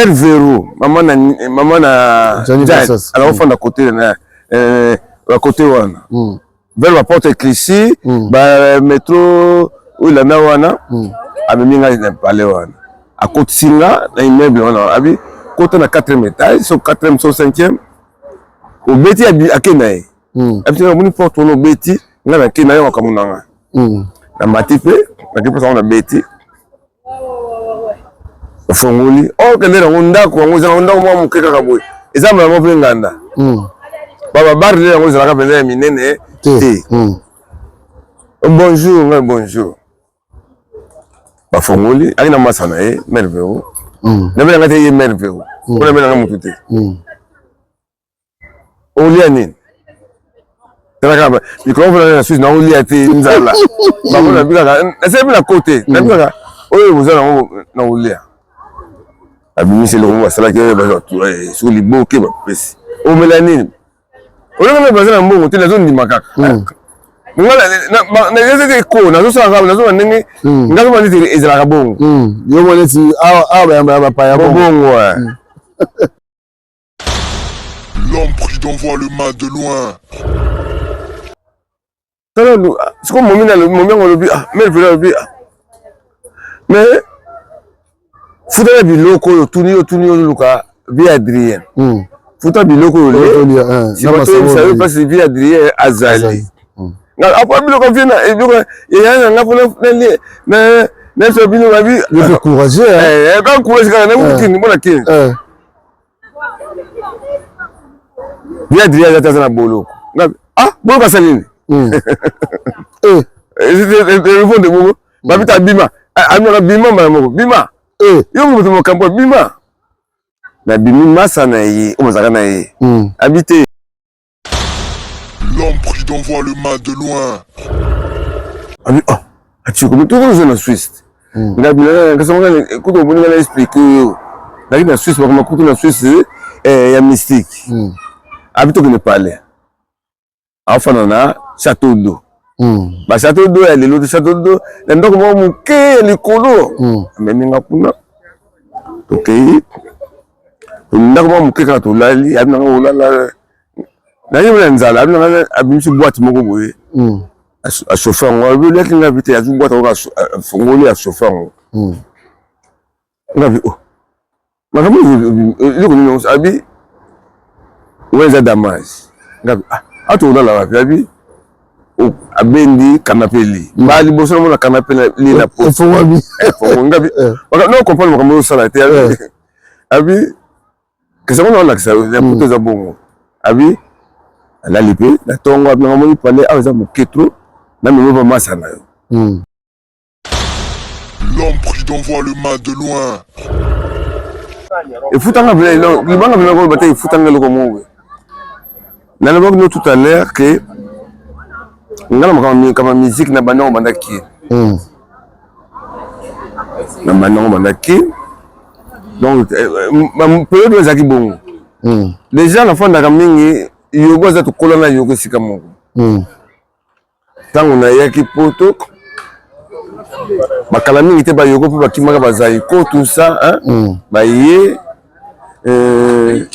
Mère Vero, maman na maman na alors fanda côté na euh ba côté wana. Mm. Vers la porte Clichy, mm. ba métro oyo elanda wana mm. amemi ngai na palais wana. Akotisi nga na immeuble wana abi kota na 4e étage, so 4e so 5e. Obeti ake na ye. Mm. Abi tina moni porte wana obeti nga na ke na yo makambo na nga. Mm. Na mati pe, na ke pesa na beti. Ofongoli okende nango ndako yango eza ndako mwa moke kaka boye eza mbala moko mpe nganda hmm. bababare nde yango ezalaka mpenza ya minene te hmm. Bonjour ngai bonjour bafongoli aki na masa na ye mare vero hmm. nabe nanga te ye mare vero mpo nabe nanga motu te Olia nini? Tala kaka mikolo mpo na Suisse na olia te nzala. Bango na bikaka nasali mpe na kote na bikaka oyo boza nango na olia. Abimisi eloko moko basalaki oyo eh, soki liboke bapesi. Omela nini? Olongo mpe baza na mbongo te nazondima kaka. Hmm. Nga ko nazosala kaka nazomona ndenge hmm. nga azomona neti ezalaka bongo. Hmm. Yo mona neti awa bayamba ya bapaya bongo. L'homme prudent voit le mal de loin. Tala siko momi na momi yango alobi ah mère vela alobi ah mais futa na biloko oyo tuni yo tuni yo luka vie Adrien hmm. futa biloko oyo le sima toyebisa yo place vie Adrien azali hmm. nga apa biloko vie na biloko ya na nga pona na na na bino babi courageux eh ba courage kaka na kini mona kini eh. Ye Adrien aza te aza na boloko. Ah, boloko asali nini? Hmm. Eh. Telefone de bongo. Babita bima. Abimaka bima mbala moko. Bima. Eh. Yo moto makambo bima. Nabimi masa na ye, oyo bazalaka na ye. Hmm. Abi te. L'homme prudent voit le mal de loin. Abi oh, atiko mais toujours ozo na Suisse. Hmm. Nga bila kasi nga kutu oboni nga na expliquer yo. Naki na Suisse bakoma kutu na Suisse eh, ya mystique. Hmm. Abi tokende palais. Afana na château d'eau. Hmm. Ba château d'eau ya lelo te château d'eau na ndako moko moke ya likolo. Hmm. Amemi nga kuna. Tokei ndako moko moke kaka tolali abi nanga olala naye na nzala abi nanga abimisi boîte moko boye hmm. achauffe yango alobi oliaki nga bi te azwi boîte yango afongoli achauffe yango hmm. nga bi oh makambo eloko nini yango abi wana eza damage nga bi ah ato olala wapi abi abendi kanape li hmm. mbala liboso namona kanape li na po efongwami nga bi eh. no comprendre makambo ozosala te eh. abi Kasi yango naolakisa yo ya poto eza bongo. Abi alali mpe na ntongo abi nanga moni palais awa eza moke trop na memi ba masa na yo. Mm. L'homme prudent voit le mal de loin. Efutanga vile libanga vile koloba te efutanga eloko moko boye. Nalobaki no tout à l'heure que nga na makambo ya musique na banda yango banda kin. Mm. Na banda yango banda kin. Donc euh, euh, période oyo ezalaki bongo. Mm. Déjà nafandaka mingi yogo aza tokola na yogo esika moko. Mm. Ntango nayaki poto bakala mingi te bayogo mpe bakimaka bazaiko tout ça hein? Mm. Baye euh,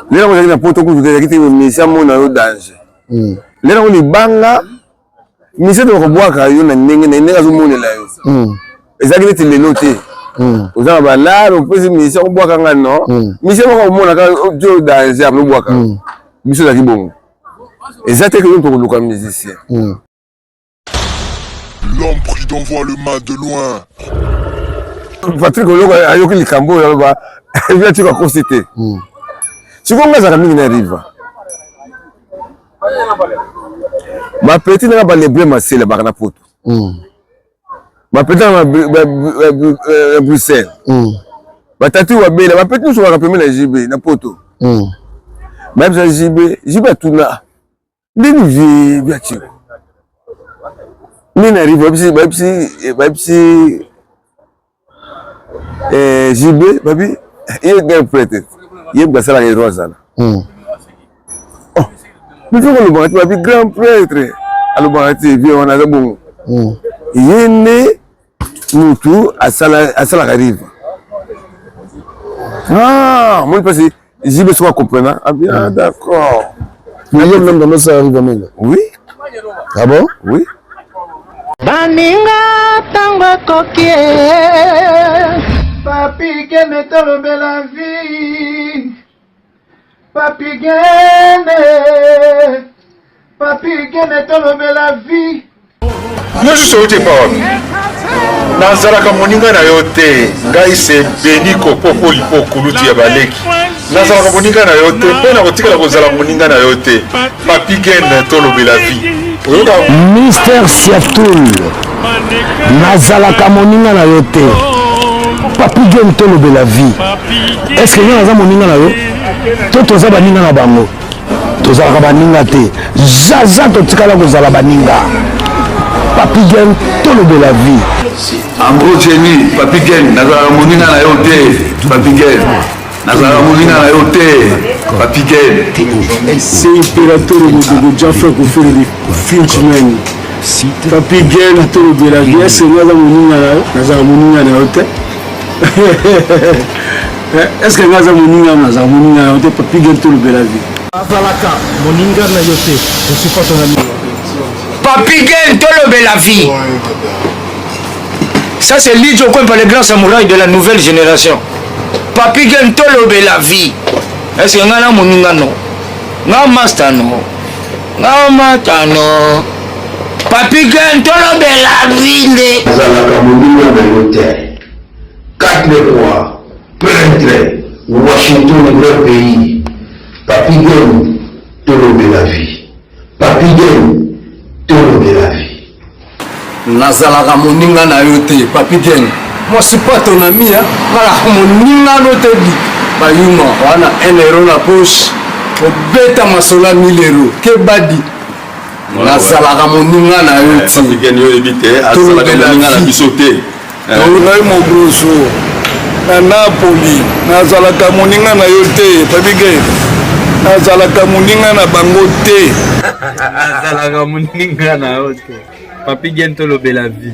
lelo yango ezalaki na poto kutu te ezalaki te misi amona yo danger. Mm. Lelo yango libanga misi ete bakobwaka yo na ndenge na ndenge azomonela yo mm. Ezalaki neti lelo te mm. Oza na balare opesi misi akobwaka nga no mm. Misi moko akomonaka yo danger akolobwaka mm. Biso ezalaki bongo eza te ke yo tokoluka musicien mm. L'homme prudent voit le mal de loin. Patrick Oloko ayoki likambo oyo aloba ebi atika akosi te mm. Sikoyo nga azalaka mingi na riva bapeti nanga balebre masele baka na poto mm. Bapeti nanga na Bruxelles mm. Batati wabela bapeti nyonso baka pembe na JB na poto mm. Bayebisa JB JB atuna ndeni vie bia tiko nde na rive bayebisi bayebisi bayebisi eh, JB babi ye grand prêtre ye moto asalaka ero azala mm. Oh, mpe kolobaka te babi grand prêtre alobaka te vie wana aza bongo mm. Ye nde mutu asalaka rive. Ah, moni mpasi JB soki acomprena. Ah bien, d'accord. Mais yo même dans ça arrive même. Oui. Ah bon? Oui. Baninga ntango ekoki e. Papi Gene tolobela vie. Papi Gene, Papi Gene tolobela vie. Nyonso outi epa wapi? Nazalaka moninga na yo te. Ngai se Beni Kopopo Lipo kulutu ya baleki. Nazalaka moninga na yo te mpe nakotikala kozala moninga na yo te. Papi Gen tolobela vie. Oyoka Mister Siatul, nazalaka moninga na yo te. Papi Gen tolobela vie. Est-ce que nga naza moninga na yo? To toza baninga na bango? Tozalaka baninga te. Zaza totikala kozala baninga. Papi Gen tolobela vie. En gros Jenny, Papi Gen, nazalaka moninga na yo te. Papi Gen, nazalaka moninga na yo te. Papi Gen. C'est Imperatore Modogo Jaffa Kofele Frenchman. Papi Gen tolobela vie. Est-ce que naza moninga na yo? Nazalaka moninga na yo te. Est-ce que naza moninga na nazalaka moninga na yo te? Papi Gen tolobela vie. Azalaka moninga na yo te. Je suis pas ton ami. Papi Gen tolobela vie. Ça c'est Lidjo Kwempa, le grand samouraï de la nouvelle génération. Papi Gen tolobela vie. Est-ce que nga na moninga no? Nga master no? Nga mata no? Papi Gen tolobela vie nde. Nazalaka moninga na yo te. 4 le roi, prêtre, Washington grand pays. Papi Gen tolobela vie. Papi Gen tolobela vie. Nazalaka moninga na yo te. Papi Gen, moi je suis pas ton ami, hein. Nazalaka moninga no te di. Bayuma wana 1 euro na poche, obeta masolo ya 1000 euro. Kebadi. Nazalaka moninga na yo te. Papi Gen yo oyebi te, azalaka moninga na biso te. Ngai Mogroso na Napoli, nazalaka moninga na yo te. Papi Gen, nazalaka moninga na bango te. Nazalaka moninga na yo te. Papi Gen tolobela vie.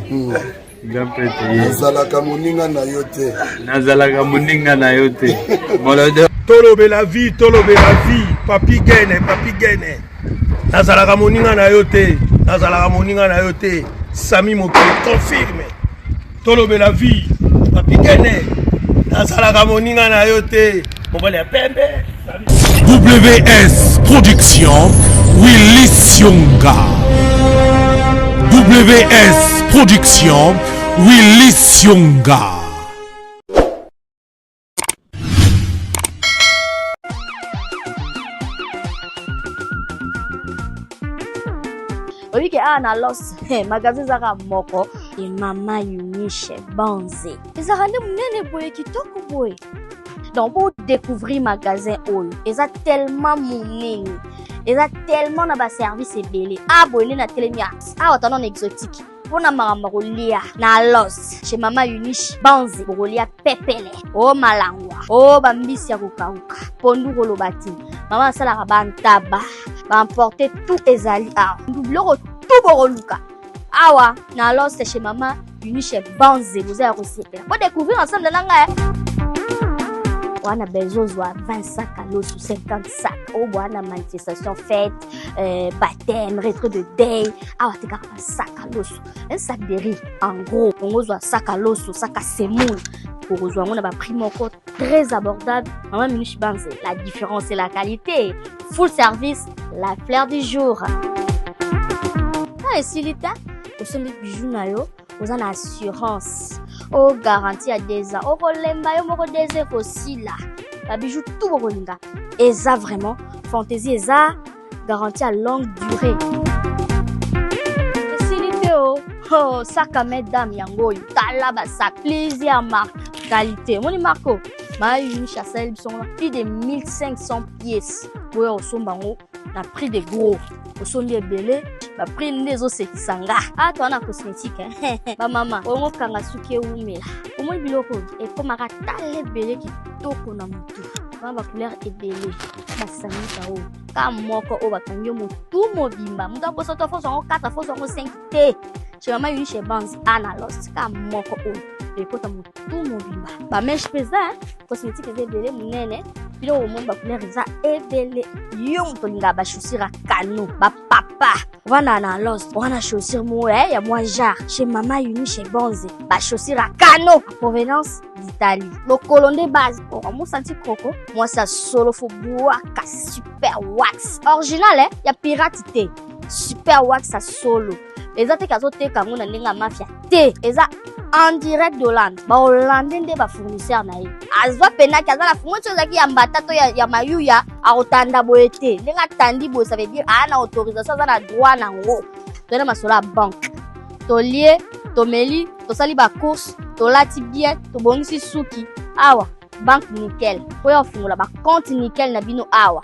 Grand prêtre ye. Nazalaka moninga na yo te. Nazalaka moninga na yo te. Molodeur. Tolobela vie, tolobela vie. Papi Gen, Papi Gen. Nazalaka moninga na yo te. Nazalaka moninga na yo te. Sami Mokili confirme. Tolobela vie. Papi Gen. Nazalaka moninga na yo te. Mobali ya pembe. WS Production, Willy Sionga. WS Production, Willy Sionga. Oyebi ke awa na Los, magasin ezaka moko e Mama Eunice Banze ezalaka nde monene boye, kitoko boye. Donc bo découvrir magasin oyo eza tellement monene, eza tellement na baservice ebele. A boye nde natelemi awa tanda na exotique mpona makambo ya kolia na Los chez Mama Eunice Banze. Bokolia pepele o malangwa o bambisi ya kokauka, pondu koloba te. Mama asalaka bantaba baemporte tout ezali awa, biloko tout bokoluka awa na Los chez Mama Eunice Banze. Boza ya kosepela, bo découvrir ensemble na ngai. Wana bezozwa 20 sac à loso, 50 sac oyo bwana manifestation, fête, baptême, retrait de deuil. Awa tekaka basac à loso, un sac de riz en gros. Ongozwa sac à loso, sac à semoule, okozwa yango na baprix moko très abordable. Mama Eunice Banze, la différence c'est la qualité. Full service, la fleur du jour. Na esili te, osombi bijou na yo, oza na assurance o garantie ya 2 ans. Okolemba yo moko, 2 ans ekosila. Babijou tout bokolinga eza vraiment fantaisie, eza garantie ya longue durée. Esili te o oh, sac à main dame yango oyo. Tala basac, plusieurs marques, qualité. Omoni marque Mama Eunice asaleli biso ngo plus de 1500 pièces. Boya osomba yango na prix de gros, osombi ebele, baprix nde ezosekisa nga. A toa na cosmétique, bamama ongo kanga suki ewumela. Omoni biloko ekomaka tala ebele, kitoko na motu bana, bacouleur ebele, basangisa oyo ka moko oyo bakangi yo motu mobimba. Moto akosa to foso yango 4, foso yango 5 te. Chez Mama Eunice Banze a na Los ka moko oyo. Ekota motu mobimba. Ba mèche mpe eza, cosmétique eza ebele monene. Biloko omoni ba couleur eza ebele. Yo moto olingaka ba chaussure ya kano, ba papa. Ovandaka na Los, wana chaussure moko eh, ya mwa genre chez Mama Yuni chez Bonze, ba chaussure ya kano provenance d'Italie. Lokolo nde base. Okomosanti croco, mwasi ya solo fo bwaka super wax original eh, ya pirate te. Super wax ya solo. Eza te kazoteka yango na ndenge ya mafia te, eza en direct d'Hollande. Ba Hollandais nde ba fournisseur na ye. Azwa penaki aza na mwasi ozalaki ya mbata to ya, ya mayuya akotanda boye te. Ndenge atandi boye ça veut dire aa na autorisation aza na droit nango. Toyena masolo ya banque. Tolie, tomeli, tosali ba course, tolati bien, tobongisi suki. Awa banque nickel. Oyo afungola ba compte nickel na bino awa.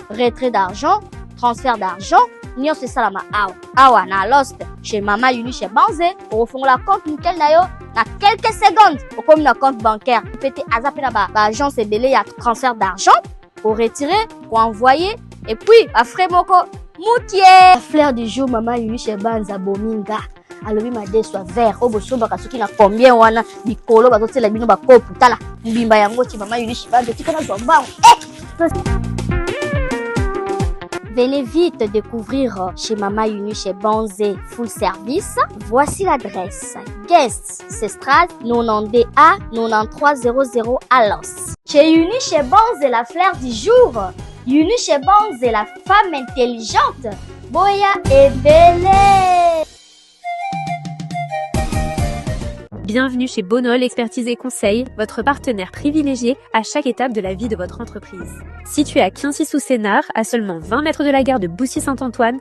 Retrait d'argent, transfert d'argent, nyonso esalama awa. Awa na Lost chez Mama Yuni chez Banze, okofungola compte nickel na yo na quelques secondes okomi na compte bancaire. Pete aza pe na ba, ba agence ebele ya transfert d'argent, ko retirer, ko envoyer et puis ba frais moko mukie. La fleur du jour Mama Yuni chez Banze abomi nga. Alobi madesu ya vert oyo bosombaka soki na combien wana likolo bazotiela bino bakopu tala mbimba yango ti Mama Yuni chez Banze tika nazwa mbango eh! Venez vite découvrir chez Mama Yuni chez Banze Full Service. Voici l'adresse. Guest Cestral 92A 9300 Alos. Chez Yuni chez Banze, la fleur du jour. Yuni chez Banze, la femme intelligente. Boya ebele. Bienvenue chez Bonol Expertise et Conseil, votre partenaire privilégié à chaque étape de la vie de votre entreprise. Situé à Quincy-sous-Sénard, à seulement 20 mètres de la gare de Boussy-Saint-Antoine,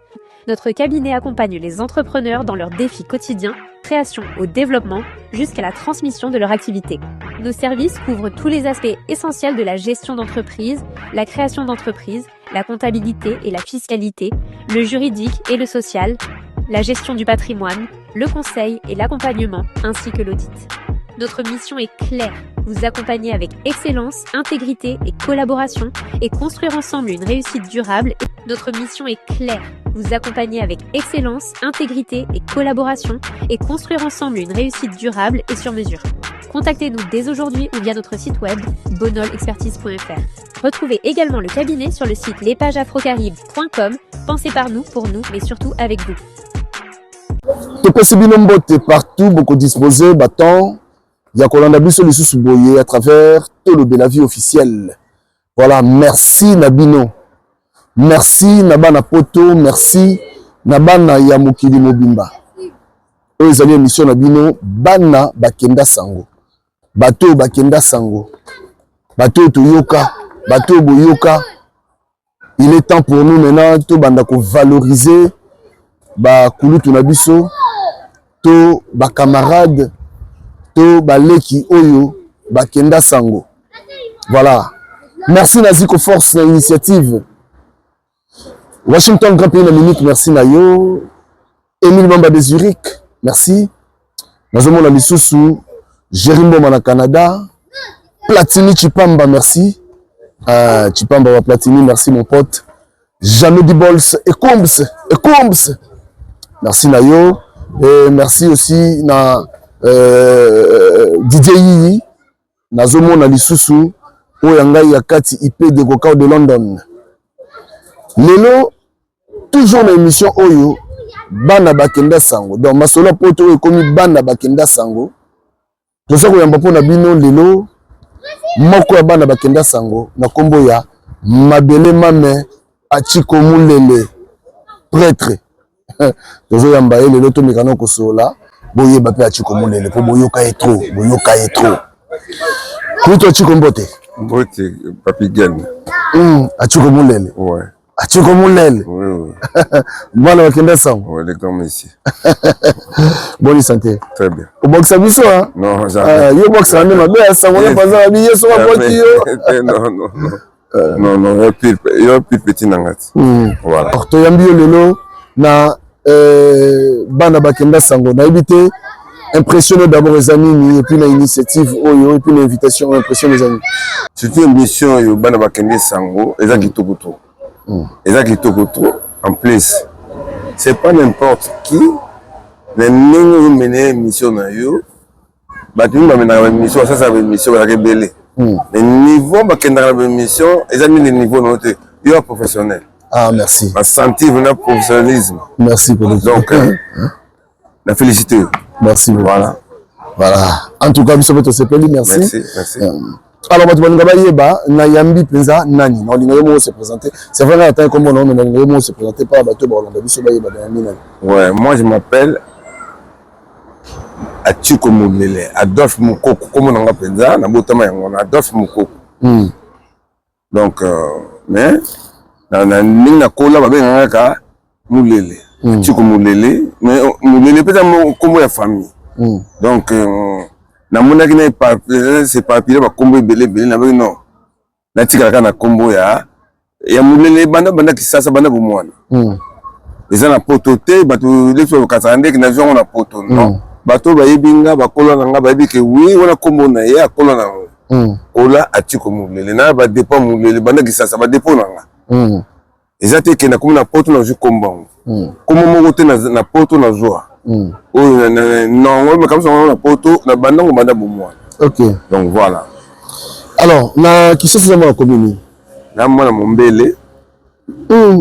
notre cabinet accompagne les entrepreneurs dans leurs défis quotidiens, création au développement, jusqu'à la transmission de leur activité. Nos services couvrent tous les aspects essentiels de la gestion d'entreprise, la création d'entreprise, la comptabilité et la fiscalité, le juridique et le social, la gestion du patrimoine, le conseil et l'accompagnement, ainsi que l'audit. Notre mission est claire, vous accompagner avec excellence, intégrité et collaboration et construire ensemble une réussite durable. Notre mission est claire, vous accompagner avec excellence, intégrité et collaboration et construire ensemble une réussite durable et sur mesure. Contactez-nous dès aujourd'hui ou via notre site web bonolexpertise.fr. Retrouvez également le cabinet sur le site lespagesafrocaribe.com. Pensez par nous, pour nous, mais surtout avec vous. Topesi bino mbote partout boko disposer ba temps ya kolanda biso lisusu boye à travers Tolobela vie officielle. Voilà, merci na bino. Merci na bana poto, merci na bana ya mokili mobimba. Oyo ezali émission na bino bana bakenda sango. Bato oyo bakenda sango. Bato oyo toyoka, bato oyo boyoka. Il est temps pour nous maintenant tobanda ko valoriser ba kulutu na biso to ba camarades to baleki oyo bakenda sango. Voilà. Merci na Zico Force na initiative. Washington Grand Pays na Munich, merci na yo. Emile Bamba de Zurich, merci. Nazomona lisusu Jerry Mboma na Canada. Platini Chipamba, merci. Chipamba wa Platini, merci mon pote. Jamais du Bols et Combs, et Combs. Merci na yo. Et merci aussi na Didier Yiyi. Nazomona lisusu oyo ya ngai ya kati IP de Gokao de London. Lelo toujours na émission oyo bana bakenda sango. Donc masolo poto oyo ekomi bana bakenda sango. Toza koyamba mpo na bino lelo moko ya bana bakenda sango na kombo ya Mabele Mame Achiko Mulele prêtre. Tozoyamba ye lelo tomeka na kosolola boyeba mpe Achiko Mulele mpo boyoka ye trop, boyoka ye trop. Kutu Achiko mbote. Mbote Papi Gen. Achiko Mulele. Ouais. Achiko Mulele. Oui, oui. Bana bakenda sango. Ouais, les grands messieurs. Bonne santé. Très bien. Obokisa biso hein? Non, jamais. Yo bokisa nde mabe ya sango na panza na biso babwaki yo. Non, non, non. Non, non, yo pire, yo pire petit na ngati. Voilà. Alors, toyambi yo lelo na bana bakenda sango. Nayebi te impressionné d'abord eza nini et puis na initiative oyo et puis na invitation impressionné eza nini. Surtout émission oyo bana bakende sango eza kitoko trop. Eza kitoko trop en plus. C'est pas n'importe qui na ndenge oyo mene émission na yo. Bato mingi bamendaka baémission, basalaka baémission, bazalaka ebele. Mais niveau bakendaka na baémission eza mingi niveau nango te. Yo ya professionnel. Ah, merci. Basentir na professionnalisme. Merci pour Donc, na félicité yo. Merci beaucoup. Voilà. Voilà. En tout cas, biso mpe tosepeli, merci. Merci, merci. Alors bato balinga bayeba nayambi mpenza nani, na olinga yo moko se présenter. C'est vrai, nga natangi kombo na yo, mais nalinga yo moko se présenter mpo bato bakolanda biso bayeba nayambi nani. Ouais, moi je m'appelle Atiko Mulele, Adolphe Mukoko, kombo na nga mpenza, nabotama yango na Adolphe Mukoko. Donc, mais na ndenge nakola babengaka kaka Mulele. Atiko Mulele, mais Mulele mpenza kombo ya famille. Donc, namonaki na s'éparpiller bakombo ebele ebele, nabaki non, natikala kaka na kombo ya Mulele banda banda Kisasa, banda bomwana. Eza na poto te, bato leki bakataka ndeke nazwi yango na poto, non. Bato bayebi nga, bakola na nga, bayebi ke oui, wana kombo na ye, akola na yango. Kola Atiko Mulele na badepo Mulele banda Kisasa, badepo na nga. Eza te ke nakomi na poto nazwi kombo yango. Kombo moko te na poto nazwa. Oyo non, makambo yango na poto na bandango banda bomwana. Donc voilà. Alors, na Kisasa eza mwana commune? Na mwana Mombele.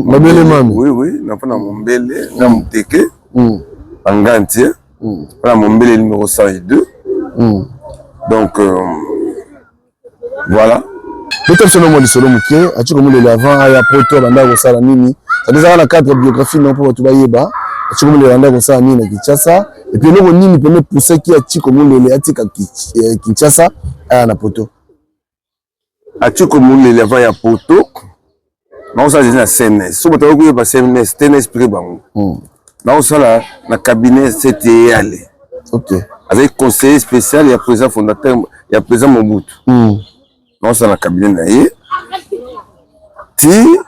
Mabele mami. Oui, na mwana Mombele, na Muteke. Bangantie. Mwana Mombele numéro 102. Donc voilà. Beta biso mwa lisolo moke, Atiko Mulele avant aya poto abanda kosala nini? Ça ezaka na cadre biographie non, mpo bato bayeba Atiko Mulele abanda kosala nini na Kinshasa, et puis eloko nini pene poussaki Atiko Mulele atika Kinshasa aya na poto. Atiko Mulele avant ya poto naosala jesi na CNS. So bato bakoyeba CNS te, na explique bango. Naosala na cabinet CTEALE. Azali conseiller spécial ya président fondateur, ya président Mobutu. Naosala na cabinet na ye ti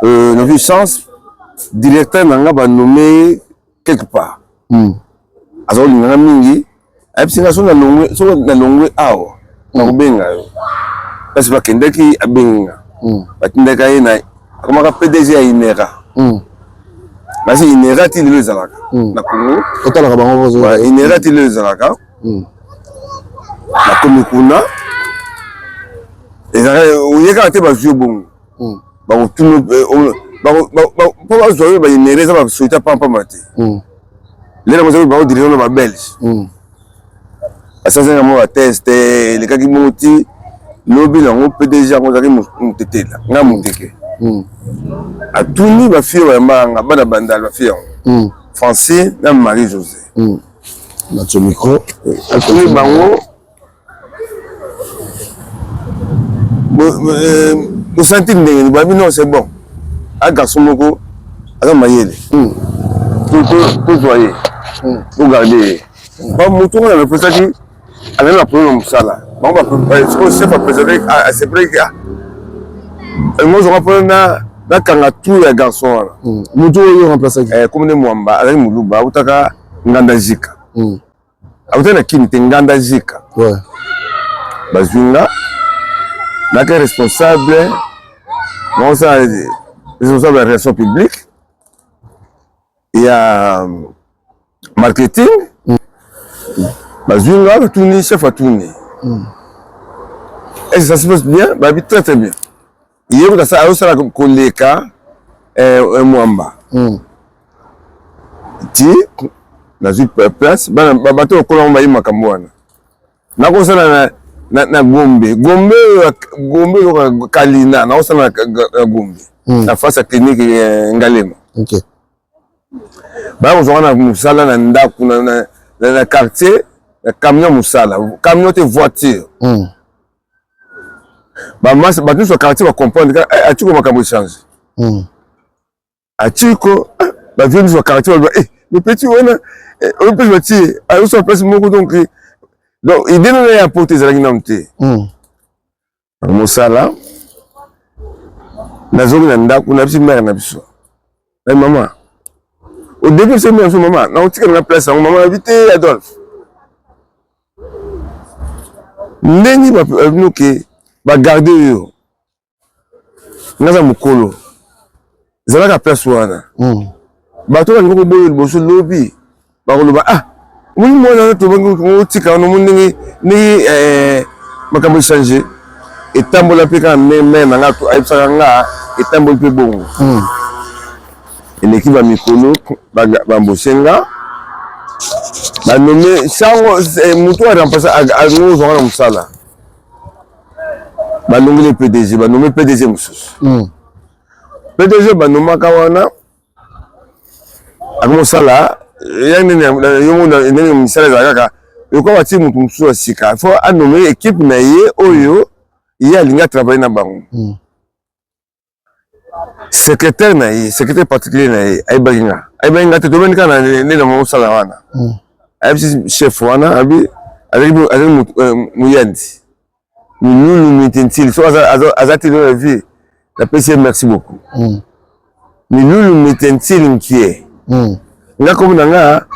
nazwi chance, directeur na nga banommé quelque part. Aza kolinganga mingi, ayebisi nga soki nalongwe awa nakobenga yo. Kasi bakendaki, abengi nga, batindaka ye na akomaka PDG ya INERA. Basi INERA ti lelo ezalaka na Congo. Otalaka bango? INERA ti lelo ezalaka. Nakomi kuna, ezalaka oye kaka te, bazwi yo bongo, bakotuna mpo bazwa yo. Bainere eza basociété pampamba te. Lelo bazali baodirige na babelge, basalaki mwa batest, elekaki bongo ti lobi nango PDG yango azalaki motetela, nga moteke. Atuni bafille bayambaka nga, bana Bandal, bafille yango Francine na Marie José. Natio micro. Atuni bango: "Bosanti ndenge nini?" Babi: "Non, c'est bon, a garçon moko aza mayele, tozwa ye, togarde ye." Bamoto wana bapesaki azali na problème ya mosala bango. Chef apresentaki, asepelaki, alingi ozwanga mpona nakanga tour ya garçon wana. Moto oyo remplaçaki? Kombo nde Mwamba, azali Moluba, autaka Nganda Jika, autaki na Kini te, Nganda Jika. Bazwi nga nake responsable, naosala responsable ya relation publique, ya marketing. Bazwi nga, batuni chef, atuni: "Est-ce que ça se passe bien?" Babi: "Très très bien." Ye kuta azosala koleka Mwamba. Ti nazwi place, bato lokola ngo bayi makambo wana. Nakosala na Gombe, Gombe, Gombe oyoka Kalina, nakosala na Gombe, na face ya clinique Ngalema. Baya kozwaka na mosala na ndako na quartier na camion, mosala camion te, voiture. Bamasa bato nyonso ya quartier bacomprendre kaka Atiko, makambo echange. Atiko, bavie nyonso ya quartier baloba: "Le petit wana oyo mpe batie azosala place moko." Donc idée nana ya poto ezalaki nanu te. Mosala nazongi na ndako, nayebisi mère na biso na mama. Au début biso mère biso: "Mama, nakotikala na place yango." Mama nayebi te: "Adolphe, ndenge babino ke bagarde yo, nga aza mokolo, ezalaka place wana. Bato balingi koboyo liboso, lobi bakoloba ah." Omoni mwana wana tobangi otika wana omoni ndenge ndenge eh, makambo echange etambola mpe kaka meme na nga ayebisaka nga etamboli mpe bongo hmm. Eleki ba mikolo bambose nga banome sango eh, moto a remplace ozwanga na mosala balongoli PDG banome PDG mosusu hmm. PDG banomaka wana akomosala ya nini yo ndenge misala ezala kaka lokola batie moto mosusu ya sika fo anome ekipe na ye oyo ye alingi atravaille na bango hmm. Secrétaire na ye, secrétaire particulier na ye ayebaki nga, ayebaki nga te, tobandi kaka nde na mosala wana hmm. Ayebisi chef wana abi azalaki euh, moyandi milulu mitentili soki aza te na vie napesi ye merci beaucoup hmm. Milulu mitentili nkie hmm. Nga komi na nga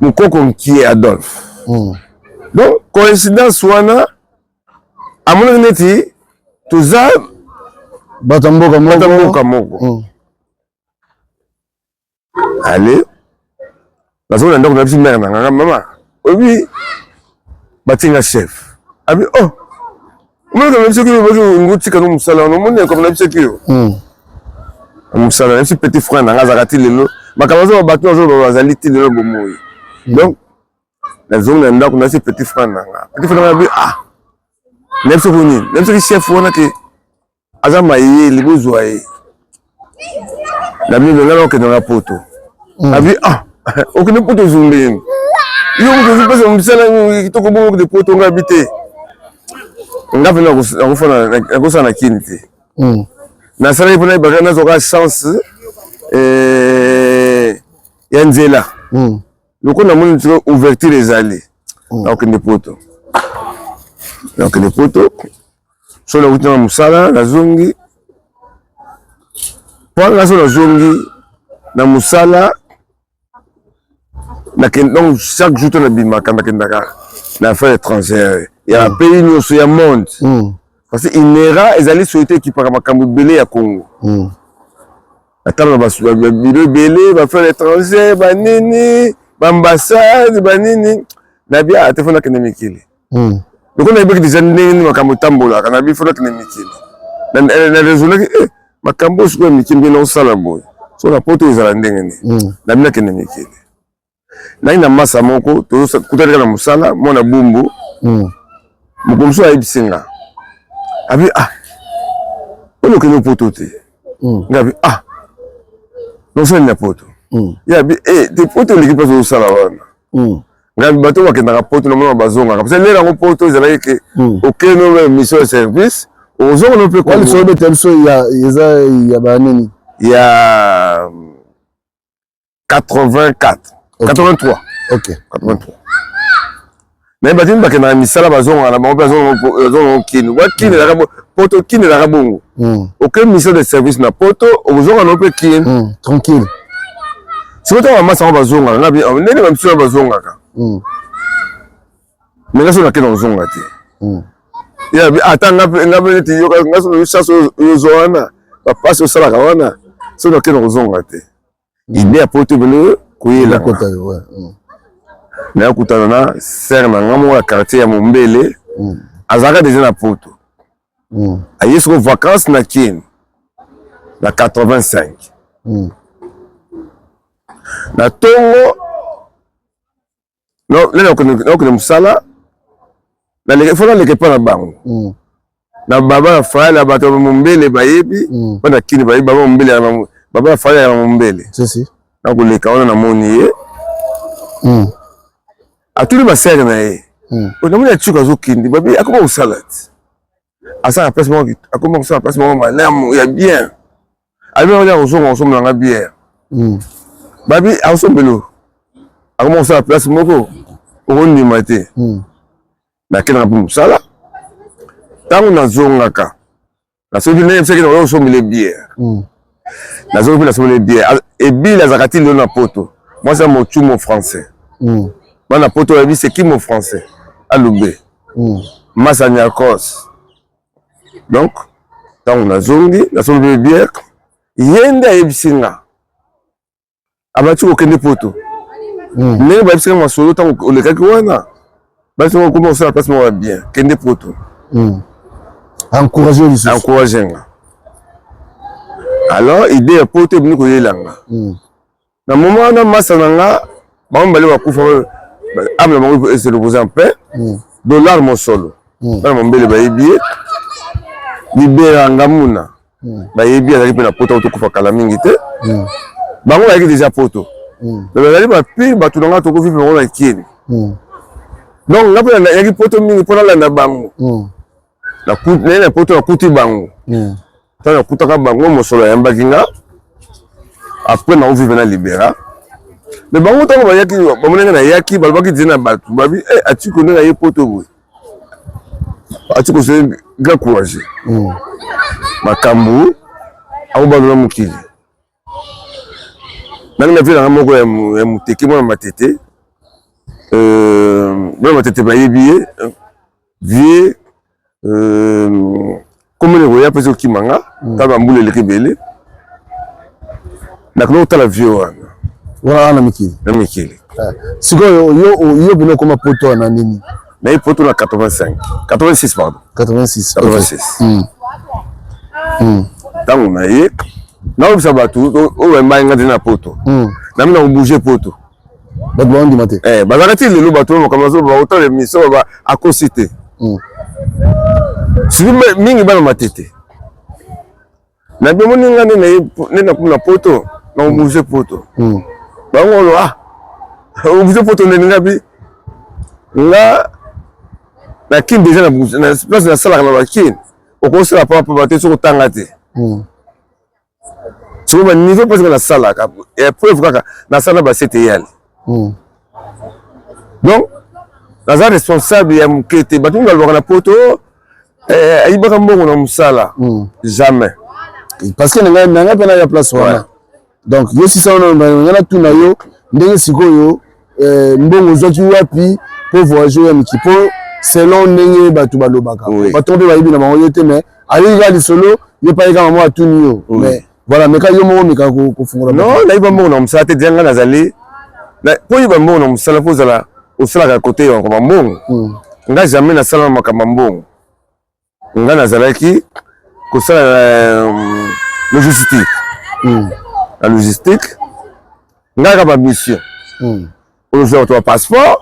mokoko nkie Adolphe. Donc coïncidence wana amonaki neti toza bato ya mboka moko, mboka moko. Mm. Ale nazongi na ndako na biso mare na nganga mama oyebi batinga chef abi oh omonaka na biso ki ngotika no mosala wana omoni ekoma na biso ki yo mm. mosala na biso petit frère na nga azalaka ti lelo makambo azoba bato azoloba bazali ti lelo bomoi mm. Donc nazongi na ndako nasi petit frère na nga petit frère na nga ah nayebi soki nini nayebi soki chef wana ke aza mayele bozwa ye na bino nga nakokende na poto hmm. Abi ah okende poto ozongi yo moto ozopesa mosala kitoko bongo okende poto nga abi te nga mpe nakosala na kini te hmm. Nasalaki mpona yebaka nazwaka chance eh, ya nzela hmm. Lokola namoni sikoyo ouverture ezali mm. Nakokende poto nakokende poto so nakuti na mosala nazongi mpo nga so nazongi na mosala donc chaque jour to nabimaka nakendaka na affaire étrangère ya mm. pays nyonso ya monde mm. Parce que INERA ezali société ekipaka makambo ebele ya Congo mm. Ata na babiro ebele baaffaire étranger banini baambassade banini nabi ate ah, fo nakende mikili hmm. Lokola nayebaki deja ndenge nini makambo etambolaka nabi fo nakende mikili na raisonnaki eh, makambo oyo sikoyo ya mikili ndenge nakosala boye so na poto ezala ndenge nini hmm. Nabi nakende mikili Naki na masa moko tokutani kaka na mosala mwana bumbu hmm. Mokolo mosusu ayebisi nga abi ah oyo okende poto te hmm. Nga abi ah nosali na poto hmm. Ye abi eh, te poto eleki mpasi ozosala wana. Nga bato bakendaka poto namona bazongaka parce lelo yango poto ezalaki ke okende no mission ya service ozonga no mpe lisolo beta biso eza ya banini ya 84 83 ok 83 mais bato nini bakendaka misala bazongaka na bango mpe bazongaka kini wa kini ezalaka poto kini ezalaka bongo hmm. Oke mission de service na poto okozonga na mpe kini hmm, tranquille sikoyo ntango bamasa yango bazongaka nga oh, ndenge bamisu wana bazongaka hmm. Me nga soki nakenda kozonga te ata nga mpe neti yoka nga soki chance oyo ozwa wana bapasi osalaka wana soki nakenda kozonga te Idée ya poto ebele koyela mm. Nayakutana na sere na nga moko ya quartier ya Mombele mm. Azalaka deja na poto mm. Aye soko vacance na Kin na 85 mm. Na tongo nakokende mosala fo naleka epa na bango mm. Na baba na faya na bato ya mombele bayebi mm. Bana kini bayebi baba mombele baba na faya ya mombele nakoleka wana namoni ye mm. Atuni basere na ye namoni acuka azokende babi akoma kosala ti asala place moko akoma kosala place moko malamu ya bien abi oya kozonga kosomba nanga bière hmm. Babi akosombelo akoma kosala place moko okondima te hmm. Nakendaka mpe mosala ntango nazongaka nasoki ndenge bisaki nakoya kosombele bière hmm. Nazongi mpe nasombele bière ebile azalaka ti lelo na poto mwasi ya mocumo français bana poto oyebi sekimo français alobe masa nyakos. Donc ntango nazongi nasombi mpe bière ye nde ayebisi nga abati kokende poto. Ndenge bayebisaka masolo ntango olekaki wana, bayebisaka okoma kosala place moko ya bien, kende poto. Encourage lisusu. Encourage nga. Alors idée ya poto ebimi koyela nga. Na moment wana masa na nga bango mibale bakufa, ame na bango ese repose en paix. Dollar mosolo. Bana mombele bayebi ye. Libera Ngamuna bayebi azalaki mpe na poto, tokufa kala mingi te. Bango bayaki deja poto. Mais bazali bapire bato na nga tokofi bango na Kieni. Donc nga mpe nayaki poto mingi mpo nalanda bango. Naye na poto nakuti bango. Ntango nakutaka bango mosolo ayambaki nga après nakovivre na Libera. Mais bango ntango bayaki bamoni nga nayaki balobaki deja na bato babi eh, Atiko ndenge aye poto boye. Atiko c'est grand courageux. Makambo akobalola mokili. Nani na vie nanga moko ya moteke mwana matete mwana matete bayebi ye vie komona ekoya mpe ezokima nga tala bambula eleki ebele nakona kotala vie wana wana na mikili na mikili. Sikoyo yo yo bino okoma poto wana nini? Naye poto na 85, 86 pardon. 86. 86. Ntango na ye naobisa bato oyo bayembaki nga te na poto, nami na kobouge poto. Bato baondima te. Eh, bazalaka ti lelo bato oyo makambo bazoba otala émission ba akosi te. Surtout mingi bana matete. Na bomoni nga nde naye nde nakomi na poto na kobouge poto. Bango olo ah obouge poto nde nga bi nga na Kin déjà na place nasalaka na bakin okosala papa papa te soki otanga te. Soki ba niveau place nga nasalaka preuve kaka nasala ba CTL. Donc naza responsable ya moke te. Bato mingi balobaka na poto ayibaka mbongo na mosala. Jamais. Parce que nanga nanga mpe naya place wana. Donc yo sisa wana nga natuna yo ndenge sikoyo mbongo ozwaki wapi po voyage oya miki po selon ndenge bato balobaka. Bato mpe bayebi na bango yo te mais ayoki kaka lisolo ye pa ye kaka mwa atuni yo. Mais voilà, meka yo moko meka kofungola. Non, nayiba mbongo na mosala te. Deja nga nazali po yiba mbongo na mosala po ozala osalaka kote ya makambo mbongo. Nga jamais nasala makambo mbongo. Nga nazalaki kosala logistique. Na logistique nga kaka ba mission. Ozwa bato ba passeport,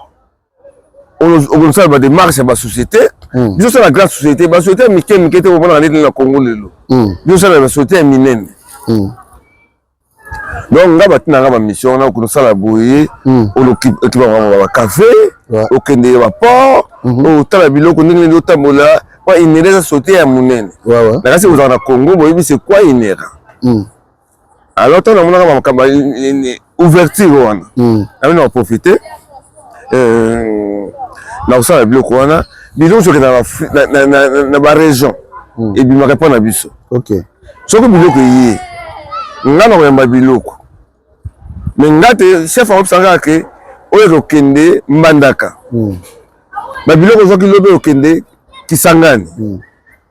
okosala ba démarche ya ba société. Biso osala grande société, ba société ya mike mike te omonaka neti na Congo lelo. Biso osala ba société ya minene. Donc nga batina nga ba mission wana okosala boye, okipaka ba café, okende ba port, otala biloko ndenge nini otambola po Inera eza société ya monene. Na kasi kozala na Congo boyebi c'est quoi Inera. Alors ntango namonaka makambo ouverture wana, nami na profite na kosala biloko wana. Biloko soki na ba région ebimaka mpo na biso. Soki biloko eye nga na koyamba biloko me nga te chef akobisa kaka ke oyo ekokende Mbandaka, ba biloko ozwaki lobi okende Kisangani,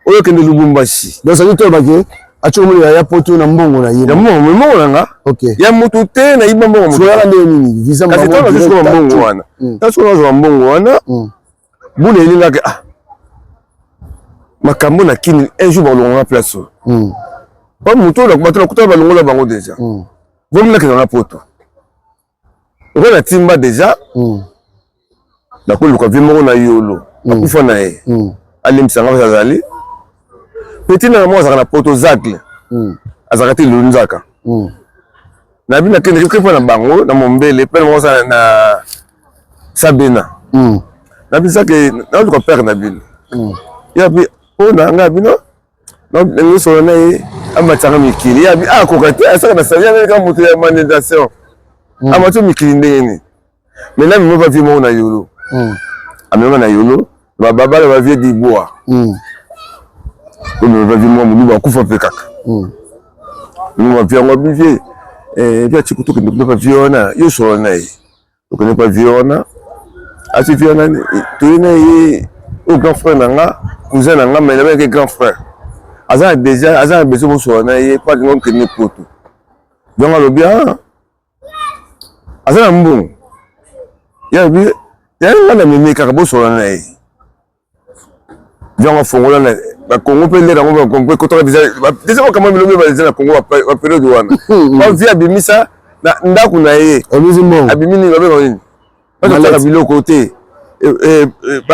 oyo okende Lubumbashi. Donc ça dit toi bake atie omoni ya poto na mbongo na ye. Ya mbongo, mbongo na nga. Ya motu te nayiba mbongo motu. Soyaka ndenge nini visa kasi ntango nazwi sikoyo mbongo wana, ntango sikoyo nazwa mbongo wana buna elingaki ah makambo na kini un jour balongola place oyo. Po motu oyo bato nakutana balongola bango deja. Vomi nakenda na poto. Okoki na timba deja nakoluka vie moko na yolo akufa na ye alimbisa nga azali petit na moko azalaka na poto zacle azalaka te lelo nzaka na bino nakendeki mpe na bango na mombele mpe na moko na sabena na biso ke naluka père na bino ya bi oyo na nga bino nyonso na ye amatisaka mikili ya bi akoka te asaka na sali kaka moto ya manutention amati mikili ndenge nini. Mais na mimo bavie moko na yolo amema na yolo bababala bavie dibwa oyo bavie moko moluba akufa mpe kaka mimo bavie yango bivie mpe atiki tokende kuna bavie wana yo solo na ye tokende pa vie wana ati vie wana toye na ye oyo grand frère na nga cousin na nga mais nabengaki grand frère aza na déjà aza na besoin bosola na ye po alinga okende poto donc alobi ah aza na mbongo. Ye ya nga na memi kaka bosola na ye. Yango afongola na bakongo mpe nde yango bakongo ekotaka deja makambo biloko eza na kongo baperiode wana. Bavi abimisa na ndako na ye. Abimi nini babengaka nini? Bazotaka biloko te.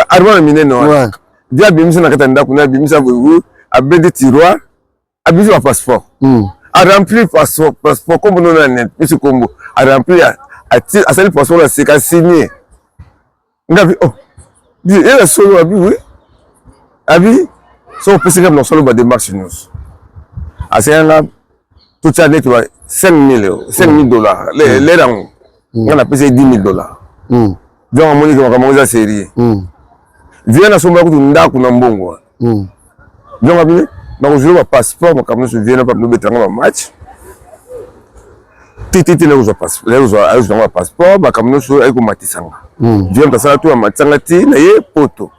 Armoire minene wana. Vie abimisa na kati ya ndako na abimisa abeti tiroir. Abimisi ba passeport. A remplir passeport, passeport kombo no nani apesi kombo. A remplir asali passeport na sika signé. Ngabi oh. Ye na solo abi oui. Abi so opesi nga na solo ba démarche nyonso. Asala nga totia neti ba 5000 euros, 5000 dollars. Le yango. Nga napesi ye 10000 dollars. Donc amoni ke makambo eza sérieux. Viens na somba kutu ndako na mbongo wana. Donc abi nakozwela ba passeport makambo nyonso viens na nobetela nga ba match. Te te te nakozwa passeport, nakozwa ayozwa nga ba passeport makambo nyonso ayi komatisa nga. Viens moto asala tu amatisa nga ti na ye poto.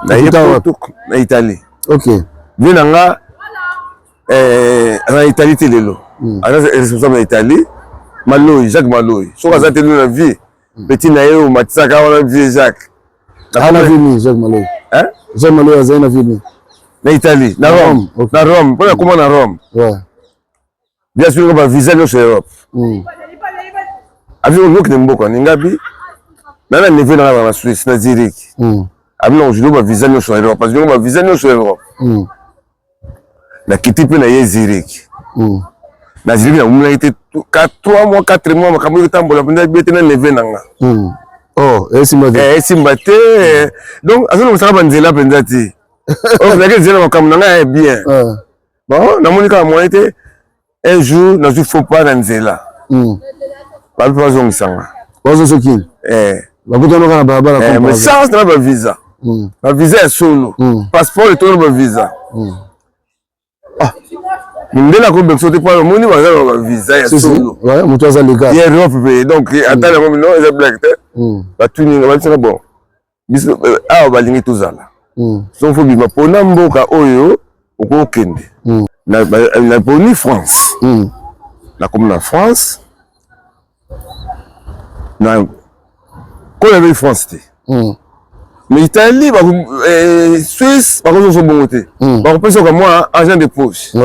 Na ye poto na Italie. Ok. Viens na nga aza na Italie te lelo. Aza responsable na Italie. Maloyi, Jacques Maloyi. Soki aza te lelo na vie. Petit na ye omatisaka wana vieux Jacques. Ah, na ville nini Jacques Maloyi? Hein? Jacques Maloyi azali na ville nini? Na Italie, na Rome. Okay. Na Rome, mpona koma na Rome. Ouais. Bien sûr ba visa nyonso Europe. Abi okende mboka ninga bi na na neveu na na Suisse na Zurich. Abi na ozwi ba visa nyonso Europe, parce que ba visa nyonso Europe. Nakiti mpe na ye Zurich. Na Zurich nakomelaki te 3 mois 4 mois makambo ekotambola mpenza bete na neveu na nga. Oh, esimba te. Esimba te. Donc azolongisaka banzela mpenza te. Ozalaki nzela makambo na ngai ya bien. Bon, namoni kaka moyen te. Un jour nazwi faux pas na nzela. Babi mpe bazongisa nga. Bazongisa kini? Eh. Bakutana kaka na balabala. Eh, mais chance na ba visa. Ba visa ya solo. Passeport etono ba visa. Ah. Mindele akobekisa te mpo omoni baza na ba visa ya solo. Ouais, moto aza legal. Ya Europe mpe donc ata yango non eza blague te. Batuni nga babisaka bon. Biso awa balingi tozala. So fo bima pona mboka oyo okokende. Na poni France. Nakomi na France. Na koyo nayebi France te. Mais Italie, Suisse, bakozonso bongo te. Bakopesa ka mwa argent de poche.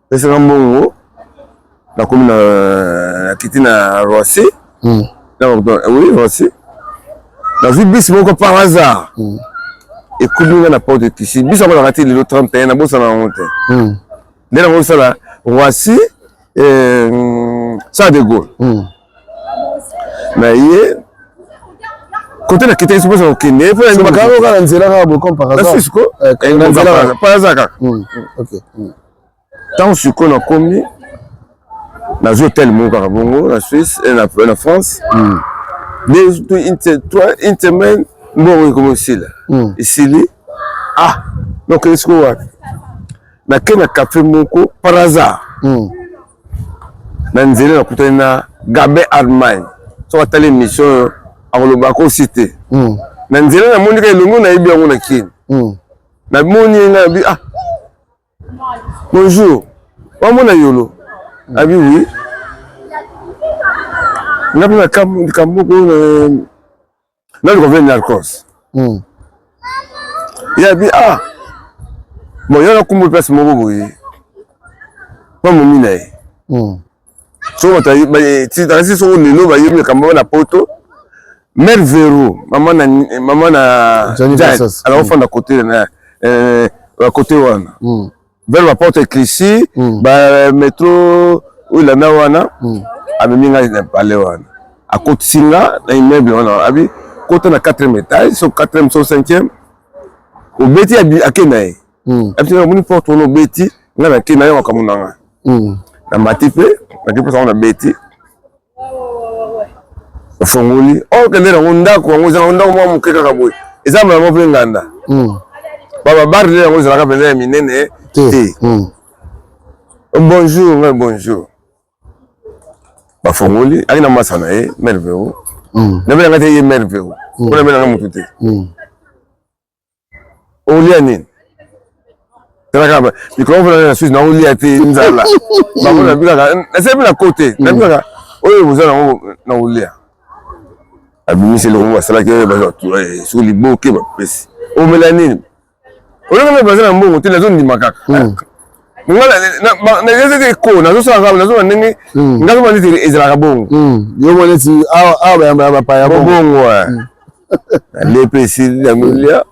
Pesaka mbongo nakomi na nakiti na Roissy. Oui, Roissy. Nazwi bus moko par hasard. Ekomi nga na porte de Clichy. Bus yango nakati lelo 31 nabosana yango te. Nde nango osala Roissy Charles de Gaulle. Na ye kote na kitaki soki kokende po bakanga kaka na nzela kaka boye comme par hasard. Na Suisse ko na nzela kaka par hasard kaka. Ok. Ntango sikoyo nakomi nazwi hotel moko kaka bongo na Suisse na France. Deux, trois, une semaine mbongo ekomi osila. Esili ah nakende sikoyo wapi? Nake na cafe moko par hasard. Na nzela nakutani na Gabin Allemagne. Soki atali émission oyo akoloba akosi te. Na nzela namoni kaka elongi nayebi yango na Kin. Namoni ye ngai nabi ah bonjour wamona yolo abi oui nga mpe likambo moko naluka ve narcos ye abi ah bon yo nakumbi place moko boye mpa momi na ye soki bato takasi soko lelo bayebi likambo na poto mère Vero mama na mama na alakofanda kote na kote wana vers ba porte Clichy ba metro oyo elanda wana amemi ngai na palais wana akotisi nga na immeuble wana abi kota na 4e étage so 4e so 5e obeti ake na ye abisi omoni porte wana obeti nga nake na ye makambo na nga namati mpe nake mposa ngo nabeti ofongoli okende nango ndako yango eza ndako mwa moke kaka boye eza mbala moko mpe nganda bababare nde yango ezalaka mpenza ya minene te. Bonjour ngai bonjour bafongoli aki na masa na ye mère Vero nabe nanga te ye mère Vero mpona be nanga motu te. Olia nini? Talaka mikolo mpo na Suisse naolia te nzala. Bango na bilaka nasali na kote na bilaka oyo boza nango na olia. Abimisi eloko moko asalaki eh, soki liboke bapesi omela nini olonga baza na mbongo te nazondima kaka hmm. nga eko nazosala kaka nazonga ndenge hmm. nga zoma neti ezalaka bongo hmm. yo mwa neti awa bayamba bapaya bongo eh. nalepesi namelia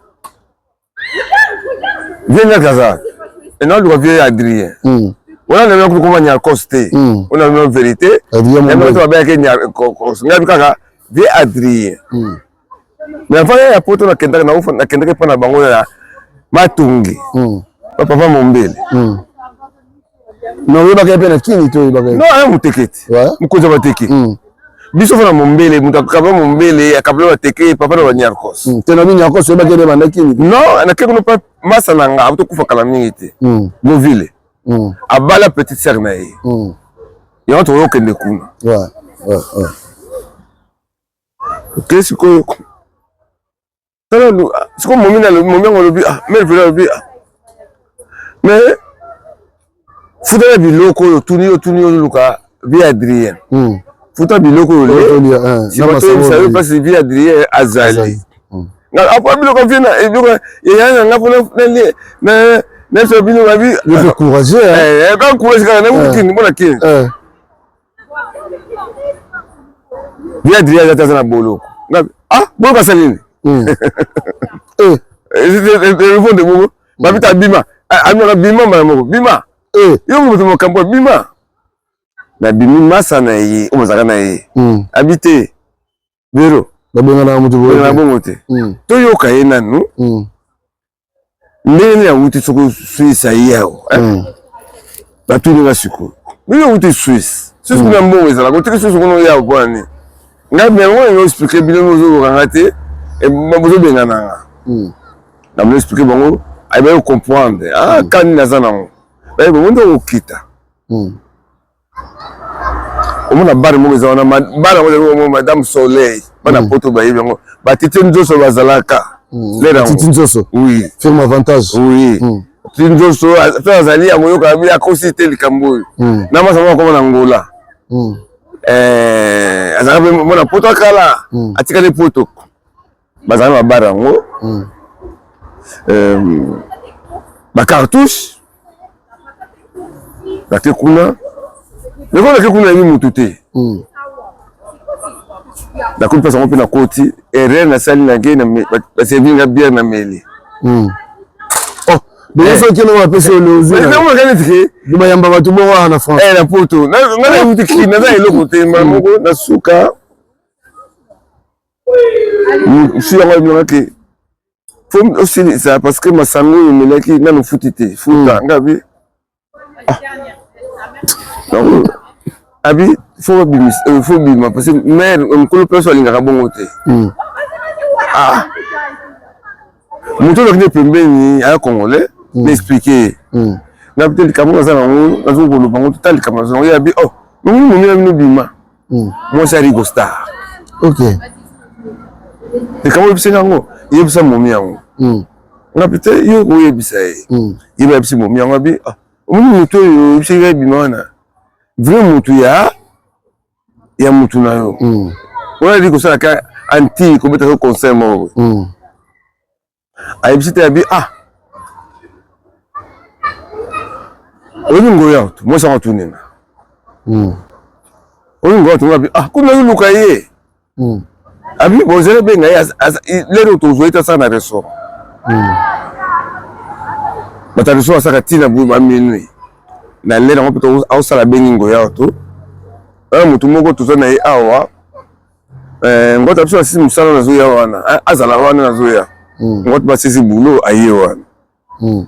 Vie nga kaza. Et non luka vie Adrien. Mm. Wana na ko koma nyarkos te. Mm. Wana na vérité. Adrien mon. Na ba ke nyarkos. Nga kaka vie Adrien. Mm. Mais avant ya poto na kendaka na ufa na kendaka pa na bango na matungi. Mm. Ba papa mombele. Mm. Mais oyebaka ye mpe na kini to oyebaka ye? Non, aya moteke te. Mokonzi ya bateke. Mm. Biso fana mombele, moto akaba mombele, akabela bateke, papa na ba Nyarkos. Mm. Te na bi Nyarkos oyebaki ye banda kini? Non, na keko no pa masa na nga, auto kufa kala mingi te. Mm. Govile. Mm. Abala petite sœur na ye. Mm. Yango toyokende kuna. Ouais. Ouais, ouais. Ok, sikoyo tala sikoyo momi na momi yango alobi ah mère velo alobi ah mais futa na biloko oyo otuni yo otuni yo oluka vie Adrien hmm. futa biloko oyo ole sima toyebisa yo mpasi vie Adrien azali hmm. apo biloko vie na biloko yaya na nga mpona na na bino babi courage eh, eh, courage kaka na kini mpona kini eh. Vie Adrien aza aza na boloko. Ah, boloko asali nini? Hmm. Eh. Telefone de bongo. Babita bima. Abima bima mbala moko. Bima. Eh. Yo moto makambo bima. Na bimi masa na ye, oyo bazalaka na ye. Hmm. Abi te. Vero. Babengana moto boye. Bongo te. Hmm. Toyoka ye nanu. Ndenge nini awuti soko Suisse aye awa eh? mm. Batuni nga sikoyo bino awuti Suisse Suisse kuna mm. mbongo ezalaka otiki Suisse kuna oya mpona nini? Ngai me yango yango explike bino bozoloka nga te eh, bozobengana nga mm. na bino explike bango ayebaki kocomprendre ah kani naza nango baye bango nde okokita omona bare moko eza wana bare yango ezali madame soleil bana mm. poto bayebi yango batiti nzoso bazalaka mm. titi nzoso oui firme avantage oui mm. titi nzoso mpe azali yango yoka bi akosi te likambo oyo na masa moko akoma na ngola eh, azalaka mpe mwana poto akala atikali poto bazalaka na babare yango euh, bacartouche nake kuna leko nake kuna nayebi motu te hmm. nakomi mpasa yango mpe nakoti erreur nasali nake baservi nga biere na meli hmm. oh, soki okende bapesi yo bayamba bato bongo wana na France eh, na poto nga nayebi te naza eloko te mbala moko na suka Mosusu yango ayebinaka ke fo osilisa parce que masanga oyo omelaki nanu ofuti te futa. Nga abi ah. Abi fo babimisa euh, fo bima parce que mare euh, mokolo place alingaka bongo te. Hmm. Ah moto olaki nde pembeni aya congolais hmm. na explike ye hmm. nga te likambo naza nango nazokoloba ngo totala likambo naza nango ye abi oh momi momi na bino bima Hmm. Mwasi ya Rigo Star. Ok. Likambo oyebisi nga yango, yebisa momi yango. Mm. Nga pe te yo koyebisa ye. Mm. Ye bayebisi momi yango abi ah, omoni moto oyo oyebisi nga ebima wana. Vrai moto ya ya moto na yo. Mm. Wana Rigo Star ka anti kobeta ko concert moko. Mm. Ayebisi te abi ah oyebi ngoya mwasi yango atunena hmm. oyebi ngoya tunga abi ah kuna azoluka ye hmm. abi bozele benga ye lelo tozwa ye te asala na restaurant hmm. bato ya restaurant asaka ntina boye ba minuit na lelo yango mpe aosala bengi ngoya to wana motu moko toza na ye awa Eh, ngota biso asisi mosala nazoya wana eh, azala wana nazoya hmm. ngota basisi boulot aye wana hmm.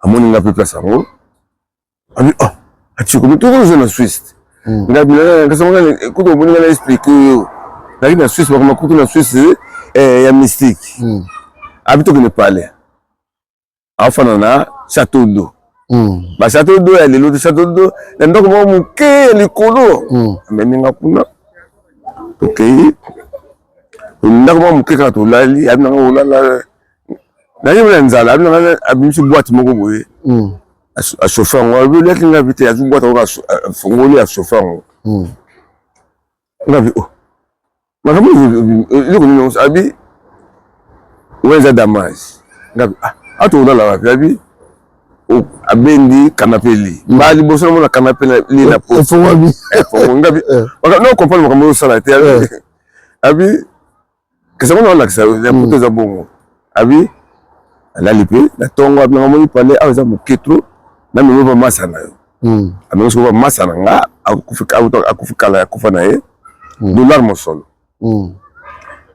amoni nga mpe place yango abi oh atikomi tokozo na Suisse hmm. nga kasama kutu omoni nga na explike oyo naki na Suisse bakoma kutu na Suisse eh, ya mystique abi tokende palais afanda na château d'eau mm. ba château d'eau ya lelo te château d'eau na ndako moko moke ya likolo mm. amemi nga kuna tokei ndako moko moke kaka tolali abi nanga olala nayebi na nzala abi nanga abimisi boite moko boye mm. achauffe yango abi oliaki nga bi te azwi boite yango afongoli achauffe yango mm. nga bi oh. Makambo eloko nini yango abi wana eza damage. Ngabi ah ato olala wapi abi abendi canapé li. Mbala liboso namona canapé li na po. Efongwami. Efongwami ngabi. No comprendre makambo osala te abi. Abi kasi yango naolakisa ya poto eza bongo. Abi alali mpe na ntongo abi nanga moni palais awa eza moke trop na memi ba masa na yo. Amemi sikoyo ba masa na nga akufi kala akufa na ye dollar mosolo.